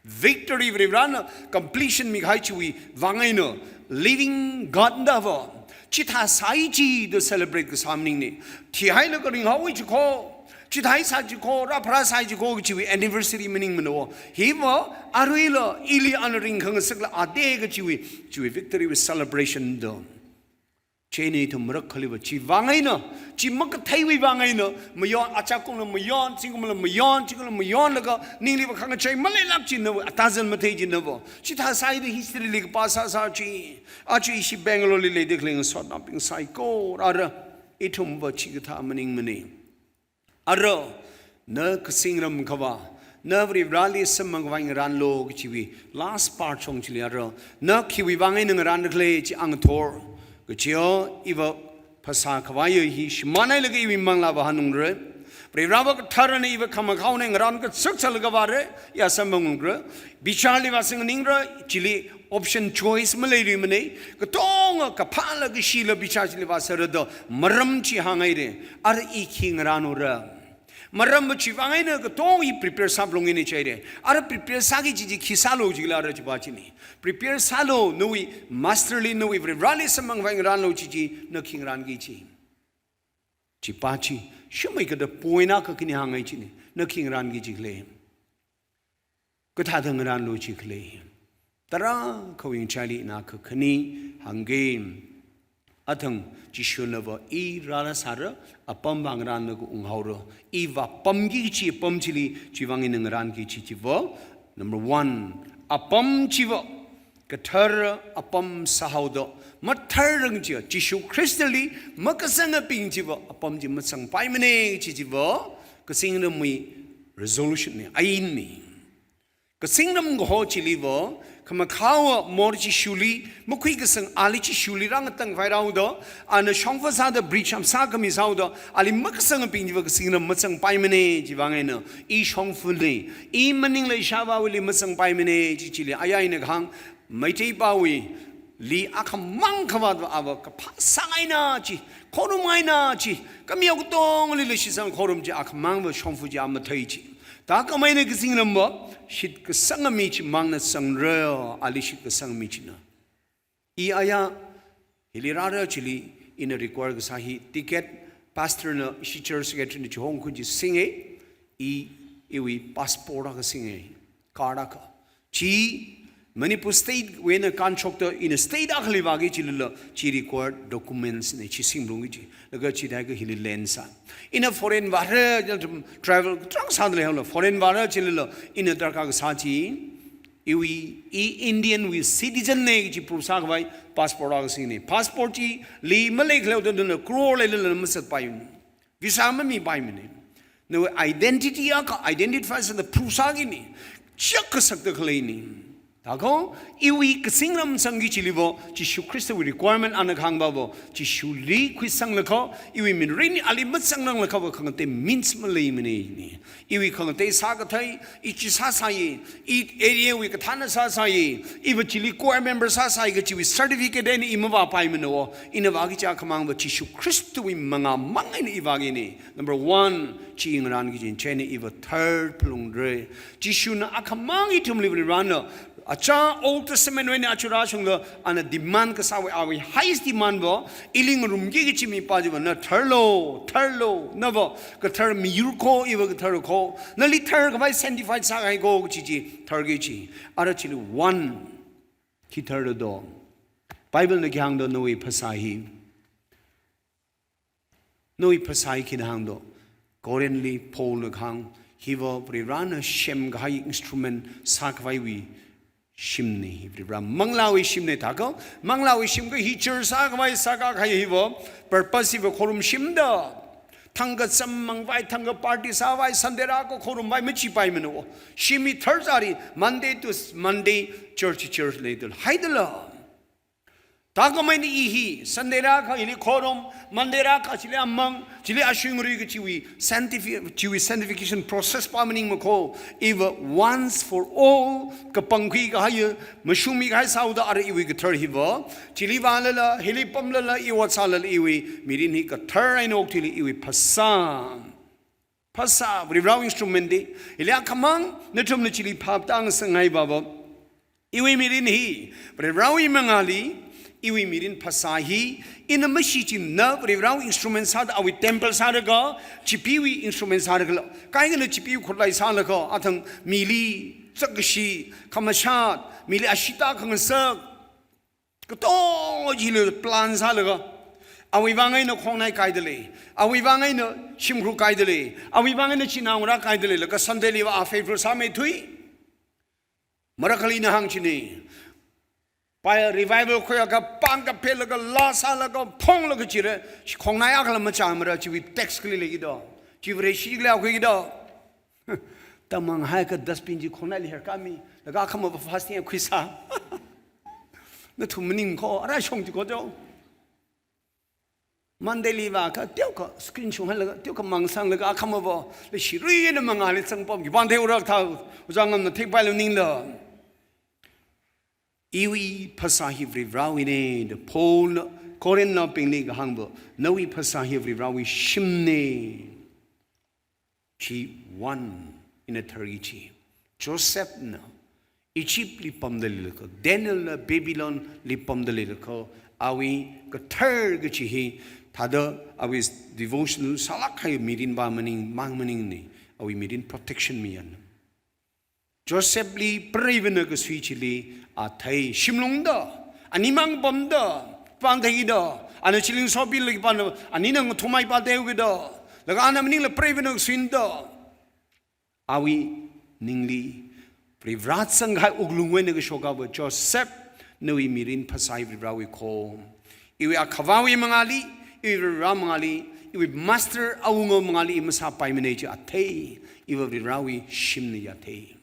Victory Varivarana completion mikahai chiwui vang eina, living God na va, chithā sāi chida celebrate kasā maningna. Thihailaga ringhaowa chiko, chithāi sā chiko, rāpharā sāi chiko kachiwui anniversary maningmana. Hiva aruila ili ana ringkhangasakla ate kachiwui, chiwui victory wui celebration da. Chieina ithum marakhaliva chi vang eina, chi makatheiwui vang eina, mayon, achakumla mayon, zingkumla mayon, zingkumla mayonlaga, ningliva khangachei maleilāk chi nava, atazan mathei chi nava. Chithā sāida history li kapā sāsā chi, aja ishi Bangalore li leida khalei ngasotnaobing saikora, ithumva chikathā maningmana. Ara, na kazingram khavā, na Varivarali samphang khavai ngarānlu kachiwui last part shong chili ara, na khiwui vang eina ngarānda khalei chi ngathor, kachiya iva phasā khavai hi shimānhailaga iwui manglāva hanungra. Varivarāva katharana, iva khamakhaona, ngarān kachak chalaga vāra, ya samphang ungra. Bicharli vāsingningra, chili option choice maleiluimana. Katonga kaphāla kashila bichar chili vāsāra da maram chi hānghaira. Ara i khi ngarānura. Maram va chiwui vang eina katonga i prepare sāphalunga jihaira. Ara prepare sāki kaji chi khi sālu jila ara chipa china. Prepare sālu, nawui masterli, nawui Varivarāli samphangkhavai ngarānlu kaji chi, na khi ngarānki kaji. Chipa chi, shumaikada point akha khani hānghai china, na khi ngarānki kaji khala. Kathāda ngarānlu kaji khala. Tarākhawui ngachaili ina akha khani hāngga. Athang Jishunava i rāla sāra, apam vāngarānlaga unghaora. I vāpamki kaji apam chili, chiwui vang eina ngarānki kaji chiva. Number one, apam chiva kathara apam sāhaoda, matharrang chiya, Jishu Khristali makasangabing chiva apam chi mazangpaimana kaji chiva kazingramwui resolution na, ainna. Kazingram kaho chiliva, khamakhaowa mor Jishuli makhuikasang, ali Jishuli rāngatangkhavai rāhaoda, ana shongfa sāda bridge am sākhami sāhaoda, ali makasangabing chiva kazingram mazangpaimana, chiwui vang eina, i shongfali, i maningla ishāvāwuili mazangpaimana, kaji chili aya ina kahāng, Meiteipāwuili akhamang khavātva ava kaphā sāngaina chi, khorumngaina chi, khami yao katongali leishisang khorum chi akhamangva shongfa chi a mathei chi. Thākhamei eina kazingramva, shitkasangami chimangna zangra, ali shitkasangami china. I aya, hili rāra chili, ina require kasā hi ticket, pastor na, ishi church secretary na chihong khun chi singa, i, iwui passport akha singa, card akha. Chi Manipur State wui eina kānshokta ina state akhali vāki chilila, chi required documents na, chi singphalungki chi. Laga chithākha hili lens a. Ina foreign vāra, travel, trang sāda leihaola, foreign vāra chilila, ina darkar kasā chi, iwui, i Indian wui citizen na kaji proof sākhavai passport akha singna. Passport chili maleikhaleo tangda na crore leilala na mazatpaimana. Visa mamipaimana. Nawui identity akha identify sāda proof sākina. Chak kasakta khaleina. Thākha, iwui kazingram zangki chiliva, Jishu Khristawui requirement ana kahāngvava, Jishuli khuisanglakha, iwui mirin ali mazangranglakha va khangatei means maleimana. Iwui khangatei sākathei, i chi sāsāya, i area wui kathāna sāsāya, iva chili choir member sāsāya kajiwui certificate eina i mavāpaimana o, ina vāki kaji akhamangva Jishu Khristawui mangāmang eina i vākina. Number one, chi ngarānki kaji china, iva tharphalungra. Jishuna akhamang ithumli Varivarāna, achā Old Testament wui eina aja rāshungda, ana demand kasāwui, awui highest demand va, ili ngarumki kaji mipā chiva na tharlu, tharlu, nava kathar miyur kho, iva kathar kho, nali tharkhavai sanctified sākahai kho kaji chi, tharki kaji. Ara chili one, khi tharra do. Bible na khi hāngda nawui phasā hi. Nawui phasā hi khina hāngda. Corinthli Paulna kahāng, hiva Varivarāna semkahai instrument sākhavaiwui shimna, hi Varivarā manglāwui shimna thākha, manglāwui shimkha hi church sākhavai sākakahai hiva, purpose hiva khorum shimda. Thangkha chammangvai, thangkha party sāvai, Sunday rākha khorumvai machipaimana o. Shim hi tharzari, Monday to s-, Monday, church church leidala, haidala. Thākhamei eina i hi, Sunday rākha hili khorum, Monday rākha chili amang, chili ashui ngarui kajiwui sanctifi-, chiwui sanctification process pa maningmakho, iva once for all, kapangkhui kahai, mashungmi kahai sāhaoda ara iwui kathar hiva, chili vālala, hili pamlala, i ot sālala iwui mirin hi kathar eina okthuili iwui phasā. Phasā, Varivarāwui instrument da, hili akhamang, nathumna chili phap tāngasakngai vava. Iwui mirin hi, Varivarāwui mangāli, iwui mirin phasā hi, ina mashichinna Varivarāwui instrument sāda awui temple sālaga, chipeewui instrument sālaga, kaikhana chipeewui khutlai sālaga, athang mili, zakkashi, khamashat, mili ashee tākhangasak, katonga chili plan sālaga, awui vang eina khongnai kaida lei, awui vang eina shimkhur kaida lei, awui vang eina chinaongarā kaida lei, laga Sunday liva a favor sāmeithui. Marakali ina hāngchina. Pai revival khuiakha pāng kaphelaga, laa sālaga, phonglaga chira, khongnai akhala machāmara, chiwui tax kali leiki do. Chiwui receipt kali akhuiki do. Tamang haikha dustbin chi khongnaili herkami, laga akhama va fasting khuisā. Nathum maningkho, ara shong chi kho jo. Monday li vākha, teokha screen shunghailaga, teokha mangsanglaga, akhamava, leishiruina mangāli zangpamki, pāngthei urak thao, ojā ngamna thikpailo ningla. Iwui phasā hi Varivarawuina, da Paulna Corinthnaobingli kahāngva, nawui phasā hi Varivarawui shimna. Chi one in a thirty chi. Josephna Egyptli pamda leilakha, Danielna Babylonli pamda leilakha, awui kathar kachi hi, thāda awui devotional sālāk kahai mirin va maning, mang maningna, awui mirin protection miyan. Josephli preivana kasui chili a thei, shimlungda, animang pamda, pāngtheida, ana chili ngasopi lagi pana, anina ngathumai pāteokida, laga ana maningla preivana kasuida, awui ningli Varivara zangkahai wuklungwui eina kashok akha va, Joseph, nawui mirin phasā hi Varivarawui kho. Iwui akhavāwui mangāli, iwui Varivara mangāli, iwui master awunga mangāli i masāpaimana chi a thei, iva Varivarawui shimna ya thei.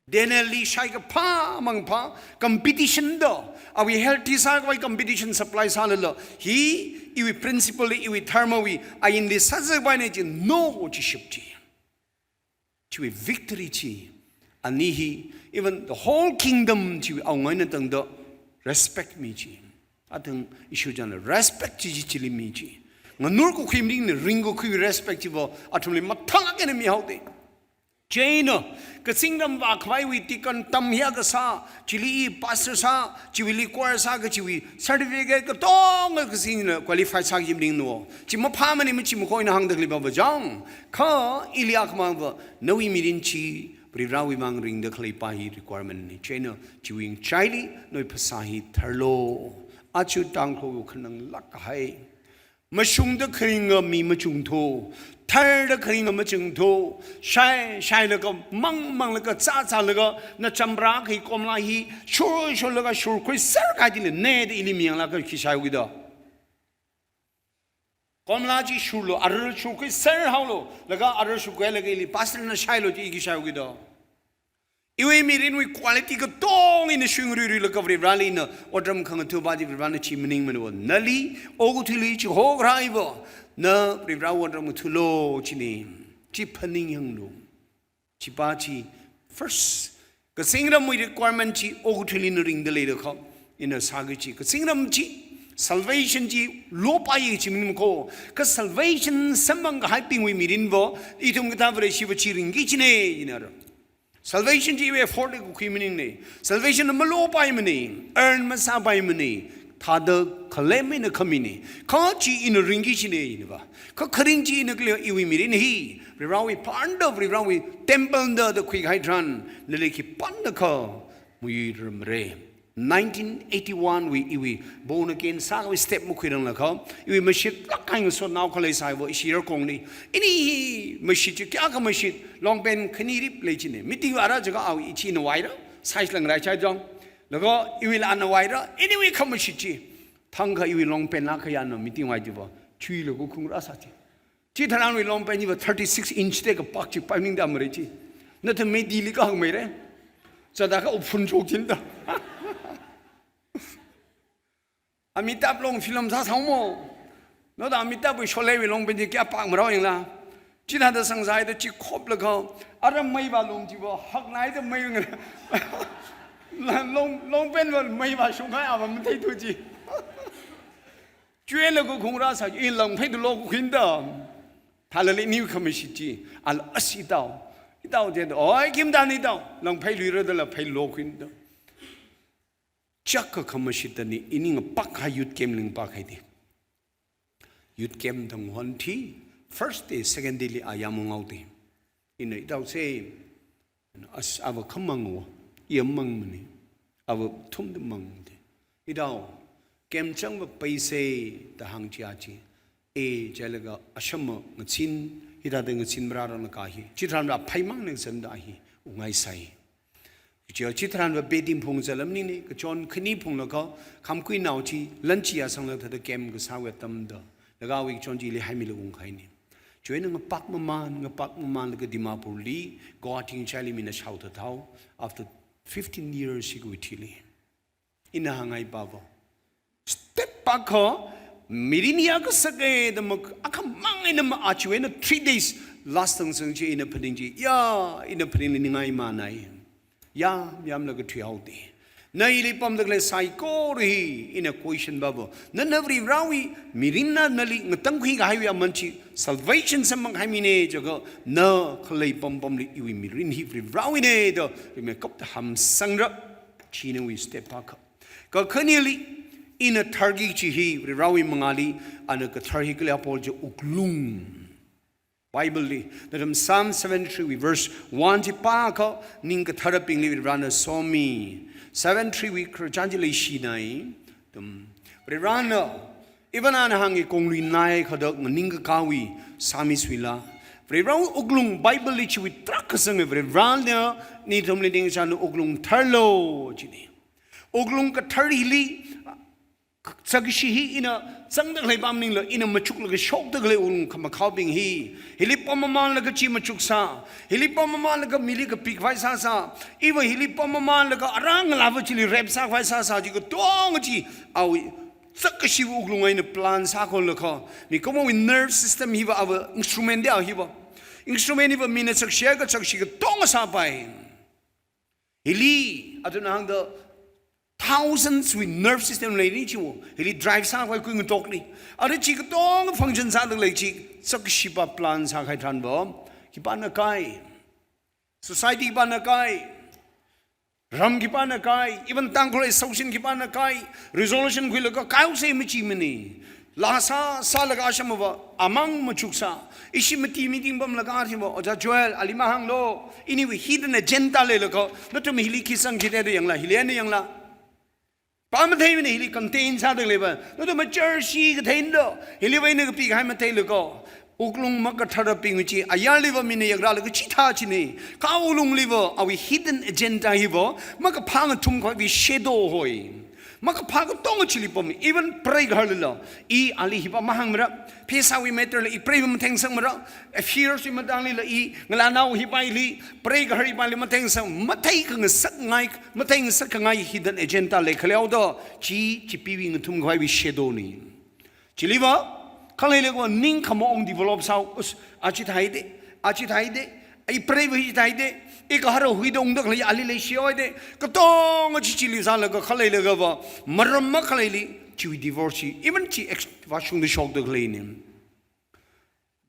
Danielli shai kaphā mangphā, competition da, awui health hi sākhavai competition supply sālala, hi iwui principle li, iwui dharmawui ainli sāzakpaina chi, no chi ship chi. Chiwui victory chi, ani hi, even the whole kingdom chiwui awunga eina tangda respect mi chi. Athang issue chānla respect chi, chi chili mi chi. Nganur kakhui maningna, ring kakhui respect chiva, athumli mathālāk eina mihaoda. Chieina, kazingram vākhavaiwui deacon tam hi akha sā, chili i pastor sā, chiwuili choir sā kachiwui certificate katonga kazingna qualify sāki maningna. Chi maphāmana, machi makhoina hāngda khalei va vajang. Kha ili akhamang va, nawui mirin chi Varivarawui vang ringda khaleipa hi requirement na. Chieina chiwui ngachaili nawui phasā hi tharlo. Aja Tangkhul khananglāk kahai. Mashungda kharinga mi machungthu, tharda kharinga machungthu, shai, shailaga, mang, manglaga, zā, zālaga, na chamra khi komla hi, shur, shurlaga, shurkhuiser kahaidalei, ne da ili miyanglaga khi shaiwuida. Komla chi shurlo, arar shurkhuiser haolo, laga arar shurkhuilaga ili pastor na shailo chi khi shaiwuida. Iwui mirinwui quality katonga ina shungruiruilaga Varivarali ina otram khangathupa chi Varivarana chi maningmana. Nali, okathuili chihokharāva, na Varivarawui otram ngathulo china. Chi phaningyanglu. Chipa chi first. Kazingramwui requirement chi okathuili na ringda leilakha, ina sāki chi. Kazingram chi, salvation chi, lopai chi maningmana ko. Kha salvation samphang kahaibingwui mirin va, ithum kathā Vareshi va chi ringki china, ina ra. Salvation chi iwui effort kakhui maningna. Salvation malopaimana, earn masāpaimana, thāda khalem eina khamina. Kha chi ina ringki china ina va. Kha kharing chi ina khalei iwui mirin hi, Varivarawui panda, Varivarawui temple da da khuikahai tharan, nali khipānakha muyuirumra. Nineteen eighty-one wui iwui born again sākhavai step makhuiranglakha, iwui mashitlāk kahai ngasotnao khalei sāi va ishi yarkongli. Ini hi mashit chi kayākha mashit, long pant khanirip lei china. Meeting vāra jiakha awui ichina vaira, size lang rai chai jong. Laga iwuila ana vaira, iniwui khamashit chi. Thangkha iwui long pant lākha yana meeting vai jiva, chuilaga khungrāsā chi. Chitharanwui long pant hiva thirty-six inch te kapak chi paining da mare chi. Nathum mei dili kahāng meira. Chithāda kha uphun chok chinda. Amitabh long film sāsāmo. Noda Amitabh wui Sholay wui long pant chi kayā pak marao yangla. Chithāda sangzai da chi khoplaga, aram mei va lung chiva, haknai da mei ngar. Long, long pant va mei va shungkahai ava matheithu chi. Chuilaga khungrāsā, i langphei da lokhuida. Thalali niu khamashit chi, ala asi tao. Itao je, oi, kim da ni tao. Langphei luira dala phei lokhuida. Chaka khamashit da ni, ini ngapak ha youth camp lingpak haida. Youth camp thang hon thi, first day, second day li ayam ngaoda. Ina itao se, as ava khamang wo, i amang mani, ava thumda mangda. Itao, camp chang va paisa da hāng chia chi. E, chalaga ashama ngachin, hithāda ngachin mararana kahi. Chitharan va phaimang nang sanda hi, ungai sai. Chi, chitharan va bedding phung zalam nini, kachon khani phunglaga, khamkhui nao chi, lanchi asangla thāda camp kasā wui atamda. Laga wui kachon chili haimila ungkhaini. Chuina ngapak maman, ngapak maman laga Dimapur li, Guwahati ngachaili mina shaothat hao, after fifteen years hi Guwahati li. Ina hānghai pava. Step back ho, Mirin ya kasake da mak, akhamang eina ma achiwui eina three days last thang sang chi ina phaning chi. Ya, ina phaning ningai manai. Ya, yamlaga thuihaoda. Na ili pamda khalei saikora hi, ina question babo. Na na Varivarāwui mirinna nali ngatangkhui kahaiwui aman chi, salvation samphang haimine jiakha, na khalei pampamli iwui mirin hi Varivarāwuine da, rimeikapta hamsangra, chi nawui step akha. Kakhaneli, ina tharki kachi hi, Varivarāwui mangāli, ana kathar hi kali apol chi wuklung. Bible li, nathum Psalm seventy-three wui verse one chi pākha, ning katharabingli Varivarāna somi. Seventy-three wui khararchan chi leishinai. Tum, Varivarāna, even ana hāngi kongluinai khadak nganingkakāwui, Psalmist wuila. Varivarāwui wuklung Bible li chiwui tarākha sanga Varivarāna, nathumli ningshanu wuklung tharlo, chini. Wuklung kathar hili, sakkashi hi ina zangda khalei pam maningla, ina machuklaga shokda khalei wuklung khamakhaobing hi. Hili pammamanlaga chi machuksā. Hili pammamanlaga mili kapikhavai sāsā. Iva hili pammamanlaga arāngalāva chili rape sākhavai sāsā chi katonga chi. Awui, sakkashiwui wuklung eina plan sākholakha. Mikumowui nerve system hiva ava instrument da hiva. Instrument hiva mina sakshi akha sakshi katonga sāpai. Hili, athumna hāngda thousands wui nerve system leini chiwo. Hili drive sākhavai kui ngatokli. Ara chi katonga function sāda khalei chi, sakkashiva plan sākahai tharanva, khipāna kai. Society khipāna kai. Ram khipāna kai. Even Tangkhul Association khipāna kai. Resolution khuilaga kaihaosa machi mani. Laa sā, sālaga asham ava, amang machuksā. Ishi mati meeting pamlaga athumva, Ojā Joel, ali mahānglo. Iniwui hidden agenda leilakha, nathum hili khi sangkida yangla, hili eina yangla. Pamathei mani hili contain sāda khaleiva. Nathum church hi katheinda, hiliva ina kapikahai matheilakha. Wuklung makatharabing chi, ayarliva mina yakrālaga chithā chini. Kha wuklungliva, awui hidden agenda hiva, makaphā ngathumkhavai shadow hoi. Makaphā katonga chili pam, even preigaharlila, i ali hiva mahāngmara, pheisāwui matter la i preiva mathengsangmara, affairs wui matanglila i, ngalānao hivaili, preigahar hivaili mathengsang, mathei khangasakngai, matheingasak khangai hidden agenda leikhaleihaoda, chi, chipeewui ngathumkhavaiwui shadow ni. Chiliva, khaleilaga ningkhamaong develop sāhao, us, achi thaide, achi thaide, i preiva hi thaide, i gahara huida ungda khalei ali leishihaide, katonga chi chili sālaga khaleilagava, maram makhaleili, chiwui divorce chi, even chi ex-, vāshungda shokda khaleini.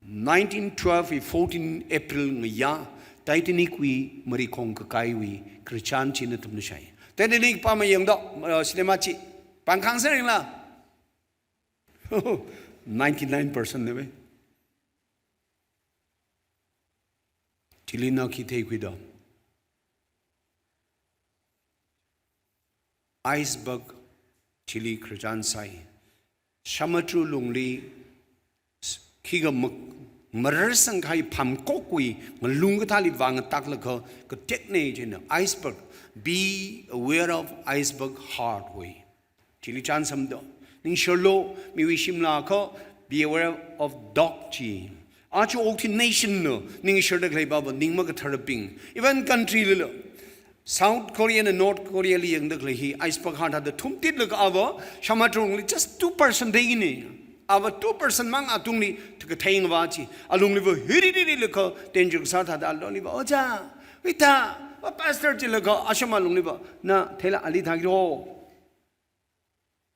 Nineteen twelve wui fourteen April ngayā, Titanic wui marikhong kakaiwui khararchan chi nathumna shāi. Titanic pāmayangda, uh, cinema chi, pāngkhang sāringla. Ninety-nine percent ne ve. Chili na khi theikhuida. Iceberg chili khararchan sai. Samudra lungli s-, khikha mak-, mararsangkahai phamkokwui ngalung kathāli vāngataklaga katekne china iceberg. Be aware of iceberg heart wui. Chili chānjam da. Ningshilo, miwui shimla kha, be aware of dog chi. Aja okathui nation na, ningshida khalei baba, ning makatharabing. Even country lila. South Korea na North Korea li yangda khalei hi, iceberg hāthāda thumtitlaga ava, samudra lungli just two percent dei ni. Ava two percent mang atungli, thakatheng va chi. Alungliva hiriririlakha, danger sāthāda alungliva, Ojā, ita, va pastor chilaga, asham alungliva, na, theila ali thākiro.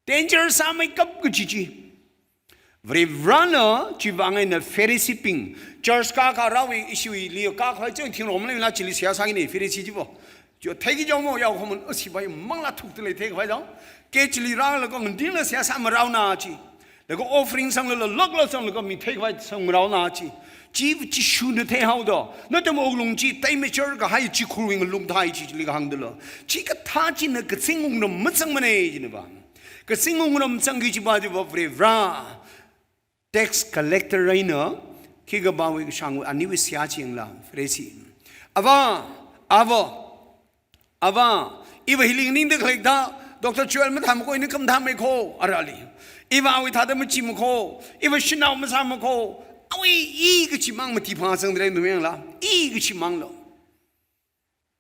Danger sāmeikap kachi chi. Varivarana chiwui vang eina Pharisee bing. Church kakā rāwui ishiwui liya kakā chang thingrong maleila chili seihā sāki ni Pharisee chiva. Chiva theiki jong mo yao khomun usi bai mangla thukta lei theikhava jong. Ke chili rālaga ngandingla seihā sāmarao na chi. Laga offering sangla lākla sanglaga mi theikhava sangmarao na chi. Chi, chi shuna theihaoda. Nathum wuklung chi, tai mature kahai chi khurwui ngalung thai chi chili kahāngdala. Chikathā china kazing wungram mazangmane china ba. Kazing wungram zangki kajiva chiva Varivara. Tax collector eina, khikha bawui kashāngwui aniwui seihā chi yangla, Pharisee. Ava, ava, ava, iva hili nganingda khalei thā, Doctor Joel mathāmako, ina khamathāmeikho, arali. Iva awui thāda machimakho, iva shanao masāmakho, awui i kachimang mati phasangdalei nu yangla, i kachimanglo.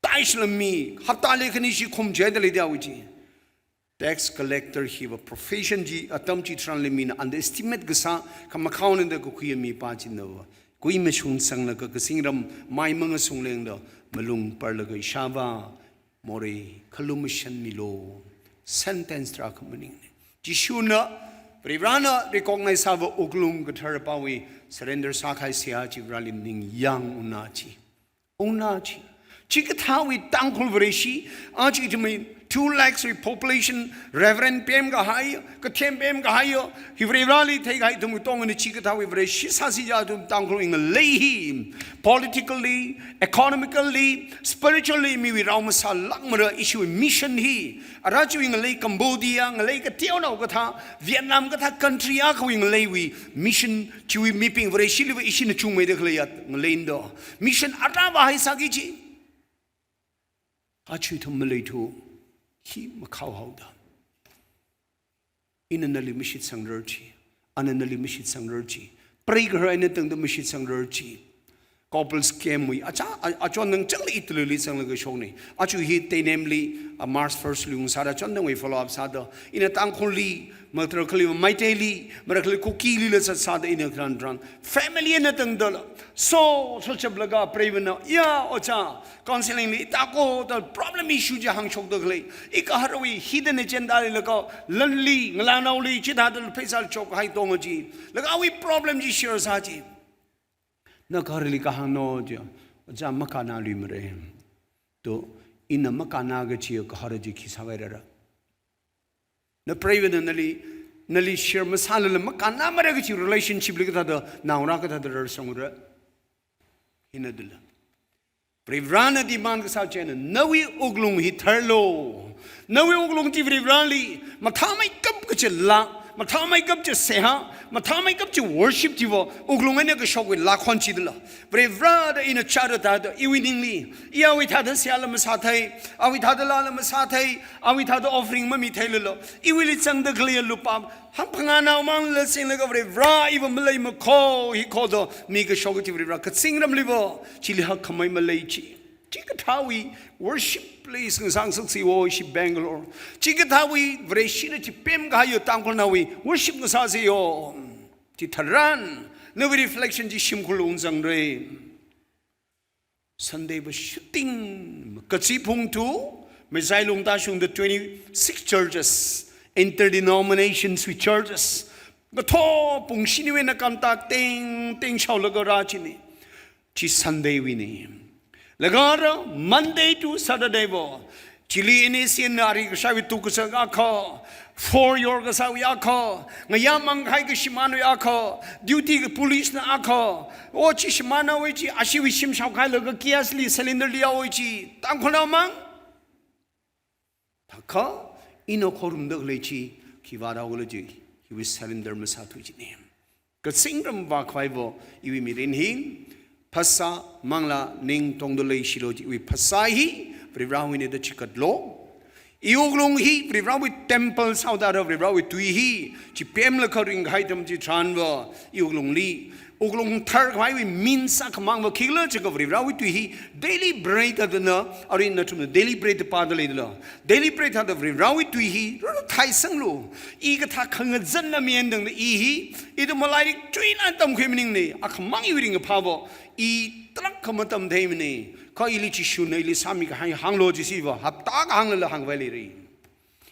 Taishlam mi, haptali khani shi khum chida leida awui chi. Tax collector hiva profession chi atam chitharanli mina underestimate kasā, khamakhaonada kakhuiya mipā chinava kuimashung sanglaga kazingram mai mangasunglengda malung parlaga ishāvā morei khalumashan milo. Sentence tarākha maningne. Jishuna, Varivarana recognize sāva wuklung kathar pāwui surrender sākahai seihā chi Vareli ningyāng ungnā chi. Ungnā chi. Chikathāwui Tangkhul Vareshi, aja ithumwui two lakhs wui population, Reverend pemkahai, kathem pemkahai, hi Vareli theikahai ithum tongana chikathāwui Vareshi sāsi ja ithum Tangkhulwui ngalei hi. Politically, economically, spiritually, miwui rao masālākmara, ishiwui mission hi. Ara chiwui ngalei Cambodia, ngalei kateonao kathā, Vietnam kathā country akhawui ngaleiwui mission chiwui mibing Vareshiliva ishina chungmeida khaleiya ngalei ndo. Mission ara vāhai sāki chi. Aja ithum maleithu hi makhaohaoda. Ina nali mashitsangra chi, ana nali mashitsangra chi, preigahar eina tangda mashitsangra chi. Couples camp wui, aja, a, achonnang changli Italy li zanglaga shokne. Aja hi Teinem li, a, March first li ungsāda achonnangwui follow up sāda. Ina Tangkhulli, matarakali Meiteili, matarakali Kukilila zatsāda ina tharan tharan family eina tangdala. So, so chaplaga preivana, ya, oja, counseling li, itako, da problem issue chi hāngshokda khalei. Ikaharwui hidden agenda leilaga, lanli, ngalānaoli, chithāda pheisā chokhai tonga chi. Laga awui problem chi share sā chi. Na kaharli kahāng no chi. Oja makānāluimara. To, ina makānā kachi kahar chi khi sāvairara. Na preivana nali, nali share masālala makānāmara kachi relationship li kathāda, naongarā kathāda rarsangra. Hina dila. Varivarana demand kasā china, nawui wuklung hi tharlo. Nawui wuklung chi Varivarali, mathāmeikap kachi laa, mathāmeikap chi seihā, mathāmeikap chi worship chiva, wuklung eina kashokwui laa khon chi dila. Varivara da ina chara da da, iwui ningli, i awui thāda seihāla masāthei, awui thāda laala masāthei, awui thāda offering mamitheilala, iwuili zangda khaleiya lupā, hangphangā nao mangla singlaga Varivara iva maleimakho, hi khoda, mi kashok chi Varivara kazingramliva, chili hakkhamei malei chi. Chikathāwui worship place ngasāngasaksi wo ishi Bangalore. Chikathāwui Vareshina chipemkahaiya Tangkhulnaowui worship ngasāsi yo. Chitharan, nawui reflection chi shimkhurli ungzangra. Sunday va shooting, kachi phung tu, Meitei Lungta shungda twenty-six churches, interdenominations with churches. Ngathor pung shiniwui eina kanta teng teng shaolaga rā chini. Chi Sunday wuini. Laga ara Monday to Saturday va. Chili ini sina ari kashaiwui tukasang akha. Four yor kasāwui akha. Ngayā mangkahai kashimānwui akha. Duty ka police na akha. O chi shimānwui chi ashiwui shim shaokhailaga gas li cylinder li yaowui chi. Tangkhulnao mang. Thakha, ina khorumda khalei chi, khi vāra khala chi, hiwui surrender masāthu chini. Kazingram vākhavai va, iwui mirin hi, phasā manglā ning tongda leishilo chi, iwui phasā hi, Varivarawuina da chikatlo. I wuklung hi, Varivarawui temple sāhaoda ra Varivarawui tui hi, chipemlaga ringkahai atam chitharan va, i wuklungli, wuklung tharkhavaiwui means akhamang va khikhala chiakha Varivarawui tui hi daily bread thādana, arui nathumna daily bread pāda leidala. Daily bread thāda Varivarawui tui hi rarthaisanglu. I kathā khangazanna mi eina tangda i hi, ithum lairik chuina tamkhui maningna, akhamang iwui ringkaphā va, i tarākha matamtheimana. Kha ili Jishuna ili sāmikahai hānglo jisi va, hapta akha hānglala hāngkhavai leira.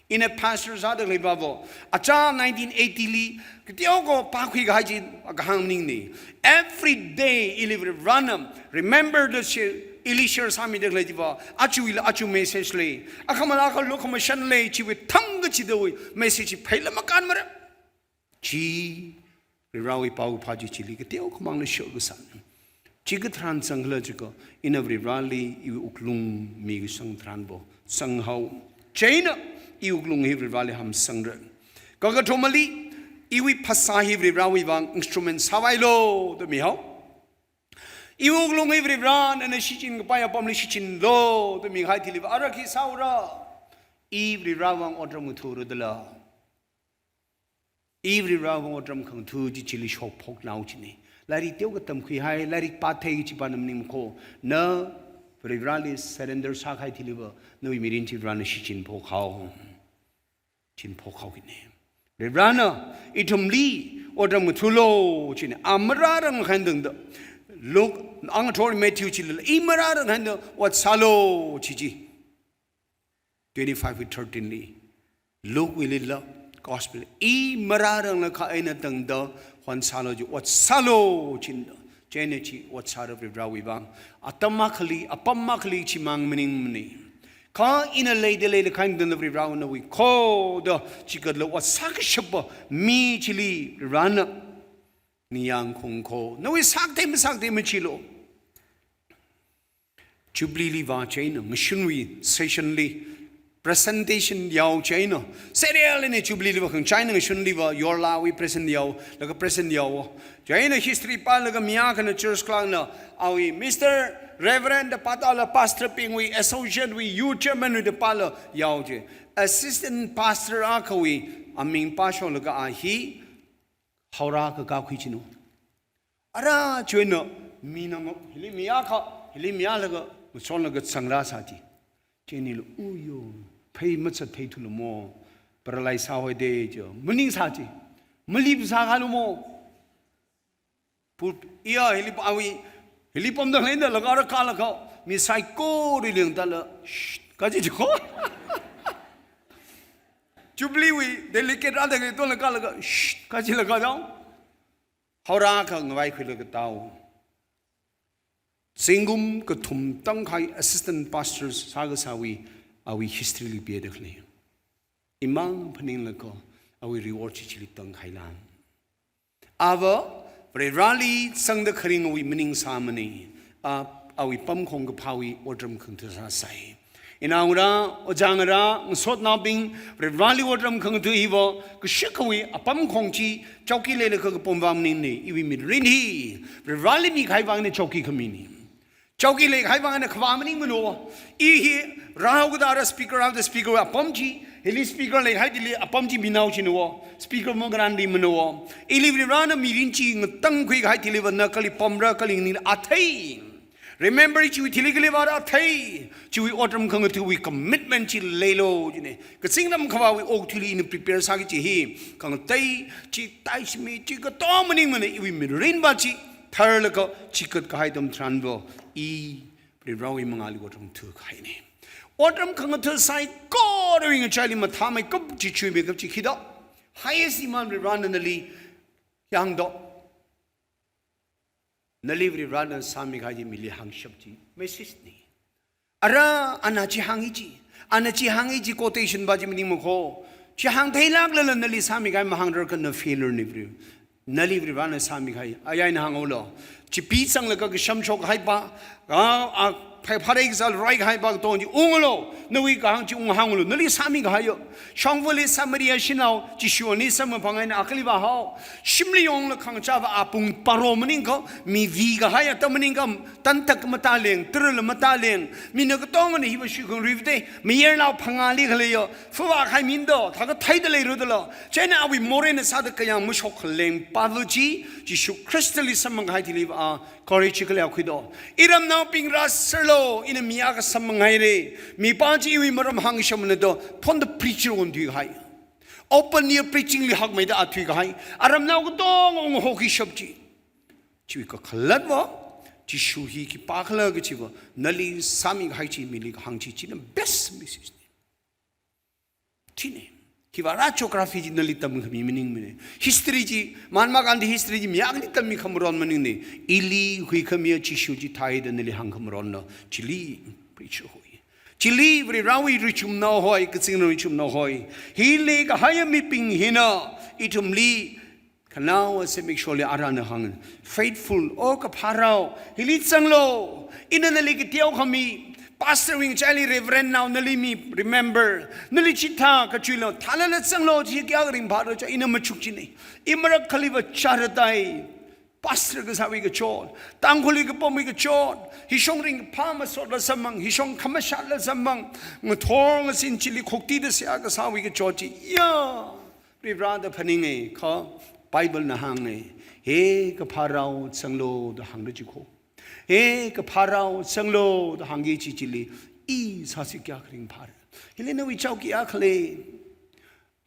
Ina pastor sāda khalei va va, aja nineteen eighty li, kateokha pākhuikahai chi kahāng maningna. Every day, ili Varivarana, remember the share, ili share sāmida khalei chi va, aja ila aja message lei, akhamala akha lukhamashan lei, chiwui thangkachidawui message chi pheila makānmara. Chi, Varivarawui paokaphā chi chili kateokhamangla share kasāna. Chikathā tharan zangkhala chiakha, ina Varivarali iwui wuklung mikasang tharan va, zanghao. Chieina, i wuklung hi Varivarali hamsangra. Kakathumali, iwui phasā hi Varivarawui vang instrument sāvailo da mihao. I wuklung hi Varivara nana shichinkapai apamli shichinlo da mikahai thili va, ara khi sāura. I Varivarawui vang otram ngathura dala. I Varivarawui vang otram khangatha chi chili shokphoknao chini. Lairik teokha tamkhuihai, lairik pāthei kachi pāna maningmakho. Na Varivarali surrender sākahai thili va, nawui mirin chi Varivarana shichinphok haowa. Chin phokhaokina. Varivarana ithumli otram ngathalu china. A marāranglakha eina tangda, Luke, ngathor Matthew chilila, i marāranglakha eina ot sālu chi chi. Twenty-five wui thirteen li. Luke wuilila, Gospel, i marāranglakha eina tangda hon sālu chi, ot sālu chinda. Chieina chi ot sāra Varivarawui vang. Atam akhali, apam akhali chimang maningmana. Kha ina leida leilakha eina tangda Varivarawui khoda chikatla ot sākashapa mi chili Varivarana ningyāng khaung kho. Nawui sākathei masākathei machilu. Jubilee li vā chieina, ngashunwui session li, presentation yao chieina, serial ni Jubilee li vā khangachei eina ngashun li vā, yorlawui present yao, laga present yao. Chieina history pālaga mi akhana church clerk na, awui Mister Reverend da pātāla pastor bingwui, associate wui, youth chairman wui da pāla yao chi. Assistant pastor akhawui aming pāsholaga a hi, Howrah kakā khui china. Ara chieina mi nang hili mi akha, hili mi alaga, machonlaga changrā sā chi. Chieina ila, uyo, phei macha thei thulu mo, paralyze sāhaoda chi, maningsā chi, malip sākhalu mo. Put, iya, hili pa-, awui, hili pamda leida laga ara kālaga, mi saikora lengdala, shh, kaji chi kho. Jubilee wui delegate rāda kali tongla kālaga, shh, kajilaga dao. Howrah akha ngavai khuilaga tao. Zingkum kathum tangkahai assistant pastor sākasāwui, awui history li pida khalei. Imang phaninglaga, awui reward chi chili tangkahai lan. Ava, Varivarali sangda kharing awui maning sāmana. A, awui pamkhong kaphāwui otram khangatha sāsai. Inaongarā, ojā ngarā, ngasotnaobing, Varivarali otram khangatha hiva, kashikhawui apamkhong chi, chowki leilaga kapam vang maningna, iwui mirin hi, Varivarali mikahai vangna chowki khamina. Chowki leikahai vangna khavā maningmana. I hi rāhaokada ara speaker, rāhaoda speaker apam chi, hili speaker leikahai thili apam chi minao china. Speaker mangarān rimana. Ili Varivarana mirin chi ngatangkhui kahai thili vāna kali pamra kali ningla athei. Remember chiwui thili kali vāra athei. Chiwui otram khangathawui commitment chi leilu china. Kazingram khavāwui okathuili ina prepare sāki kaji hi. Khangatei chi taishimi chi katonga maningmana, iwui mirin va chi tharlaga chikat kahai atam tharanva i Varivarawui mangāli otram thukahaina. Otram khangatha saikorawui ngachaili mathāmeikap chi chuimeikap chi khida. Highest demand Varivarana nali yangda. Nali Varivarana sāmikahai chi mili hāngshap chi message na. Ara, ana chi hāngi chi, ana chi hāngi chi quotation va chi maningmakho. Chi hāngtheilāklala nali sāmikahai mahāngrarkha na failure na Vari. Nali Varivarana sāmikahai, aya ina hānghaolu. Chipee zanglaga kasham shokhaipa, a, a, phai pharei kasā raikahaipa katonga chi unglu, nawui kahāng chi unghānglu, nali sāmikahai yo. Shongfali Samaria shanao, Jishu ani samkaphang eina akali vāhao. Shimli yonglaga khangachāva apung paro maningkha, mi vikahai atam maningkha, tantak matāleng, tara matāleng, mina katongana hiva shuikhangarui vāda, mayarnao phangāli khaleiya, fuvā khai mindo, thākha theida leirudalo. Chieina awui moreina sāda kayāng mashok khalengpava chi, Jishu Khristali samphangkahai thili va, courage khalei khuido. Iramnaobing rāserlu, ina mi akha samphanghaira, mipā chi iwui maram hāngshamana da, phonda preacher wan thuikahai. Open air preaching li hakmeida a thuikahai. Aramnao katonga unghokishap chi. Chiwui kakhalatva, Jishu hi khipākhala kachiva, nali sāmikahai chi mili kahāng chi, china best message na. China. Hiva ara geography chi nali tamkhami maningmana. History chi, Mahatma Gandhi history chi mi akhali tammi khamaron maningna. Ili huikhamiya Jishu chi thāda nali hāng khamaronna. Chili preacher hoi. Chili Varivarawui richumnao hoi, kazingram richumnao hoi. Hili kahaiya mibing hina, ithumli, khanao ase make sure li arana hāng. Faithful, o kapharao, hili zanglu. Ina nali kateokhami, pastor wui ngachaili Reverend nao nali mi remember. Nali chithā kachuilu, thālala zanglu, chi kayākha ringphāra cha, ina machuk china. I marak khaliva chara tai. Pastor kasāwui kachot, Tangkhulli kapamwui kachot, hishong ringkaphā masotla samphang, hishong khamashatla samphang, ngathor ngasin chili khoktida seihā kasāwui kachot chi, ya, Varivarada phaninga, kha Bible na hānga, he kapharao zanglu da hāngda chi kho. He kapharao zanglu da hāngki kaji chili, i sāsi kayākha ringphāra. Hili nawui chowki akha lei.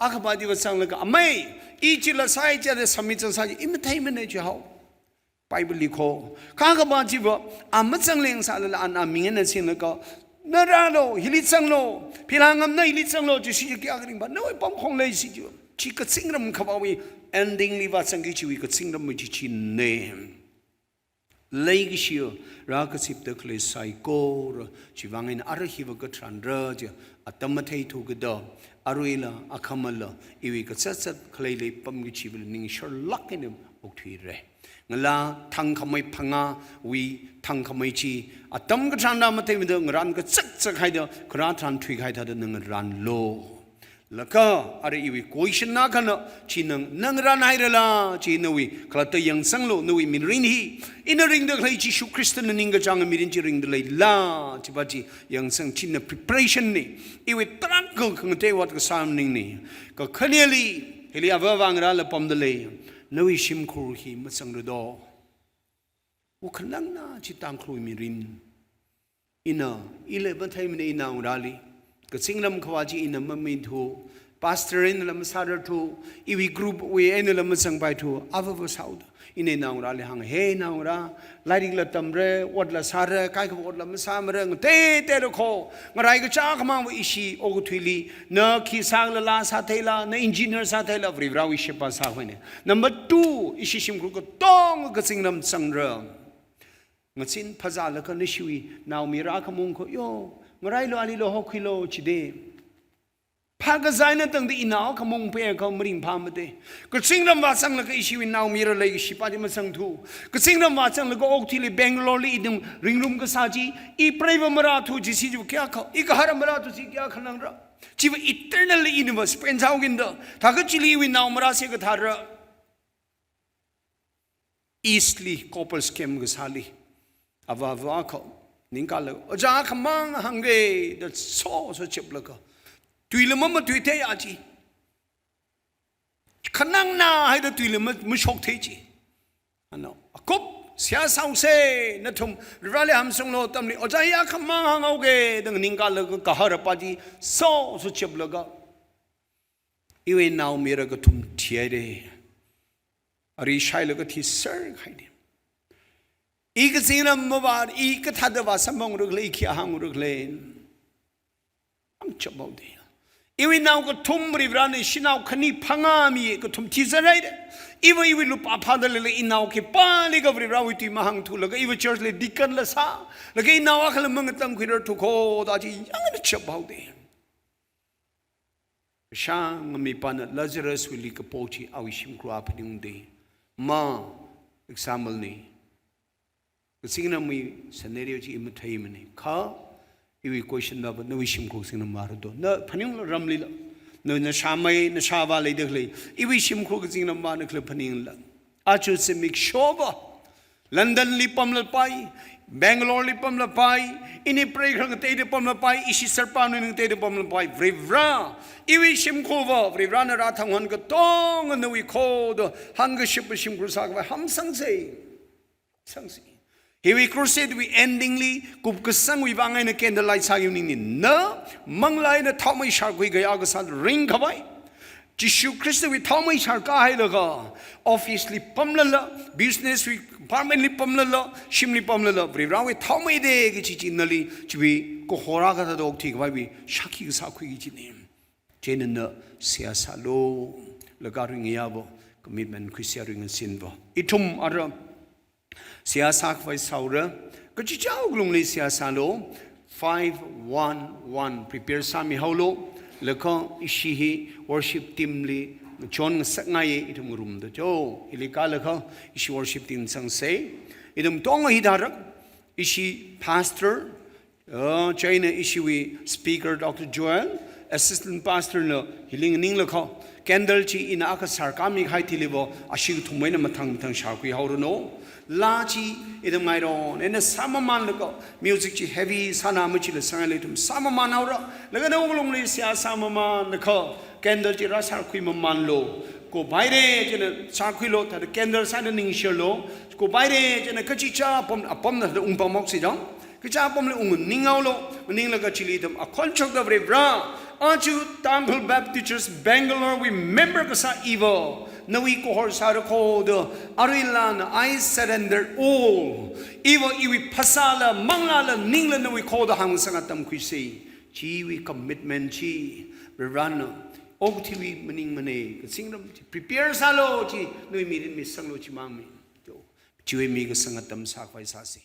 Akhava chiva zanglaga, amei, i chila sāi chida submit zangsā chi, i matheimana jihao. Bible li kho. Kha akhava chiva, a mazangleng sālala ana ming eina singlaga, na rālu, hili zanglu, phila ngamna hili zanglu, chi si kayākha ringphā, nawui pamkhong lei si chi. Chi kazingram khavāwui, ending li vāzangki chiwui kazingram chi china. Leikashiya, rākazipda khalei saikora, chiwui vang eina ara hiva katharan rā chi, atam matheithu kada, aruila, akhamala, iwui kazatzat khaleili pamki chiwuila ningsharlāk eina okthuira. Ngala thangkhamei phangāwui thangkhamei chi, atam katharan rā matheimada ngarān kazakzak haida, kharā tharan thuikahai thāda na ngarānlu. Laga, ara iwui question na khana, chi nang, na ngarānhairala, chi nawui, khalatta yangsanglu, nawui mirin hi, ina ringda khalei Jishu Khristana ningkachāng mirin chi ringda leila, chiva chi yangsang china preparation na, iwui tarākha khangatei vātkasā maningmana. Kakhaneli, hili avāva ngarāla pamda lei, nawui shimkhur hi mazangra do. Wukhanangna chi Tangkhul mirin. Ina, ila matheimana inaongarāli. Kazingram khavā chi ina mamithu. Pastor einala masārarthu. Iwui group wui einala mazangpaithu. Avāva sāhaoda. Ina inaongarāli hānga. He naongarā, lairikla tamra, otla sāra, kaikha otla masāmara, ngateiteira kho. Ngarai kachā khamangva ishi okathuili. Na khi sālala sātheila, na engineer sātheila, Varivarāwui sheba sākhavai na. Number two, ishi shimkhur katonga kazingram zangra. Ngazin phazālaga nashiwui naomayara khamung kho, yo, ngarailu alilu hokhuilu chida. Phākazā eina tangda inao khamung phe kha maringphāmada. Kazingram vāzanglaga ishiwui naomayara leikashi pa chi mazangthu. Kazingram vāzanglaga okathuili Bangalore li ithum ringrum kasā chi, i preiva marāthu chi si chi kayākha, i gahara marāthu chi kayākha nangra. Chiva eternal li ina va spend sāhaoki da. Thākha chili iwui naomayara sākathāra. East li, Copperas Camp kasāli. Avāva kho, ningkala, ojā khamang hāngga da so so cheplaga. Tuila mamatuithei achi. Khanangna haida tuila ma, mashokthei chi. Ano, akup, seihā sāhaosa, nathum, Varivarāli hamsunglu atamli, ojā ya khamang hānghaoga, da ningkala gahara pa chi, so so cheplaga. Iwui naomayara kathum thihaira. Ari shailaga thiser kahaina. I kazingram mavā, i kathāda vāsamphangrakhala, i khi hāngrakhala. Yāmchaphaoda. Iwui nao kathum Varivarāna shanao khani phangā mi kathum thiser haira. Iva iwui lupā phāda leilei inao khipālikha Varivarāwui tui mahāngthulaga iva church li deacon la sā. Laga inao akhala mangatangkhuirarthu kho da chi yāngchaphaoda. Kashāng mipāna Lazarus wuili kapo chi awui shimkhur phaningungda. Ma, example na. Kazingramwui scenario chi i matheimana. Kha, iwui question na va, nawui shimkhur kazingram vāra do. Na phaningla ramlila. Na, nashāmei, nashāvā leida khalei. Iwui shimkhur kazingram vāna khala phaningla. Aja zimiksho va, London li pamlapai, Bangalore li pamlapai, ini preikhar ngateida pamlapai, ishi sarpam ngateida pamlapai, Varivarā, iwui shimkhur va, Varivarāna rāthang hon katonga nawui kho da, hāngkashap shimkhur sākhavai, hamsangsa, sangsa. Hiwui crusade wui ending li, kupkasangwui vang eina candlelight sāki maningmana, manglā eina thaomei sharkhui kayākha sā ringkhavai. Jishu Khristawui thaomei sharkahailaga, office li pamlala, business wui department li pamlala, shimli pamlala, Varivarāwui thaomeida kachi chi nali, chiwui kahor akha thāda okthuikhavaiwui, shākhi kasā khuiki kajina. Chieina na seihā sālu, laga ringya va, commitment khuisā ringa sin va. Ithum ara, seihā sākhavai sāhaora, kachichā wuklungli seihā sālu, five one one, prepare sāmihaolu, laga ishi hi worship team li, chon ngasakngaiya ithum ngarumda jo, hili kālaga ishi worship team sangsa, ithum tonga hi tharak, ishi pastor, Ah, chieina ishiwui speaker Doctor Joel, assistant pastor na hili nganinglaga, candle chi ina akha sharkāmi kahai thili va, ashi kathum eina mathang mathang sharkhui haoranu. Laa chi ina ngairon, ina sāmamanlaga, music chi heavy sāna machila sangaili ithum sāmaman haora. Laga nawui wuklungli seihā sāmamanlaga, candle chi rāsharkhui mamanlu. Kuphaira chieina sharkhuilu, thāda candle sāda ningshirlu. Kuphaira chieina kachichā apam, apamna thāda ungpamhaosi jang. Kachichā apamli ung nganinghaolu, nganinglaga chili ithum akhon chokda Varivarā, Aja Tangkhul Baptist Church Bangalore wui member kasā iva, nawui kahor sāra kho da, aruila na, "I surrender all." Iva iwui phasāla, manglāla, ningla nawui kho da hāngsang atam khuisa. Chiwui commitment chi, Varena okathuiwui maningmana, kazingram chi prepare sālu chi, nawui mirin misanglu chi mangmi. Chiwui mi kasang atam sākhavai sāsa.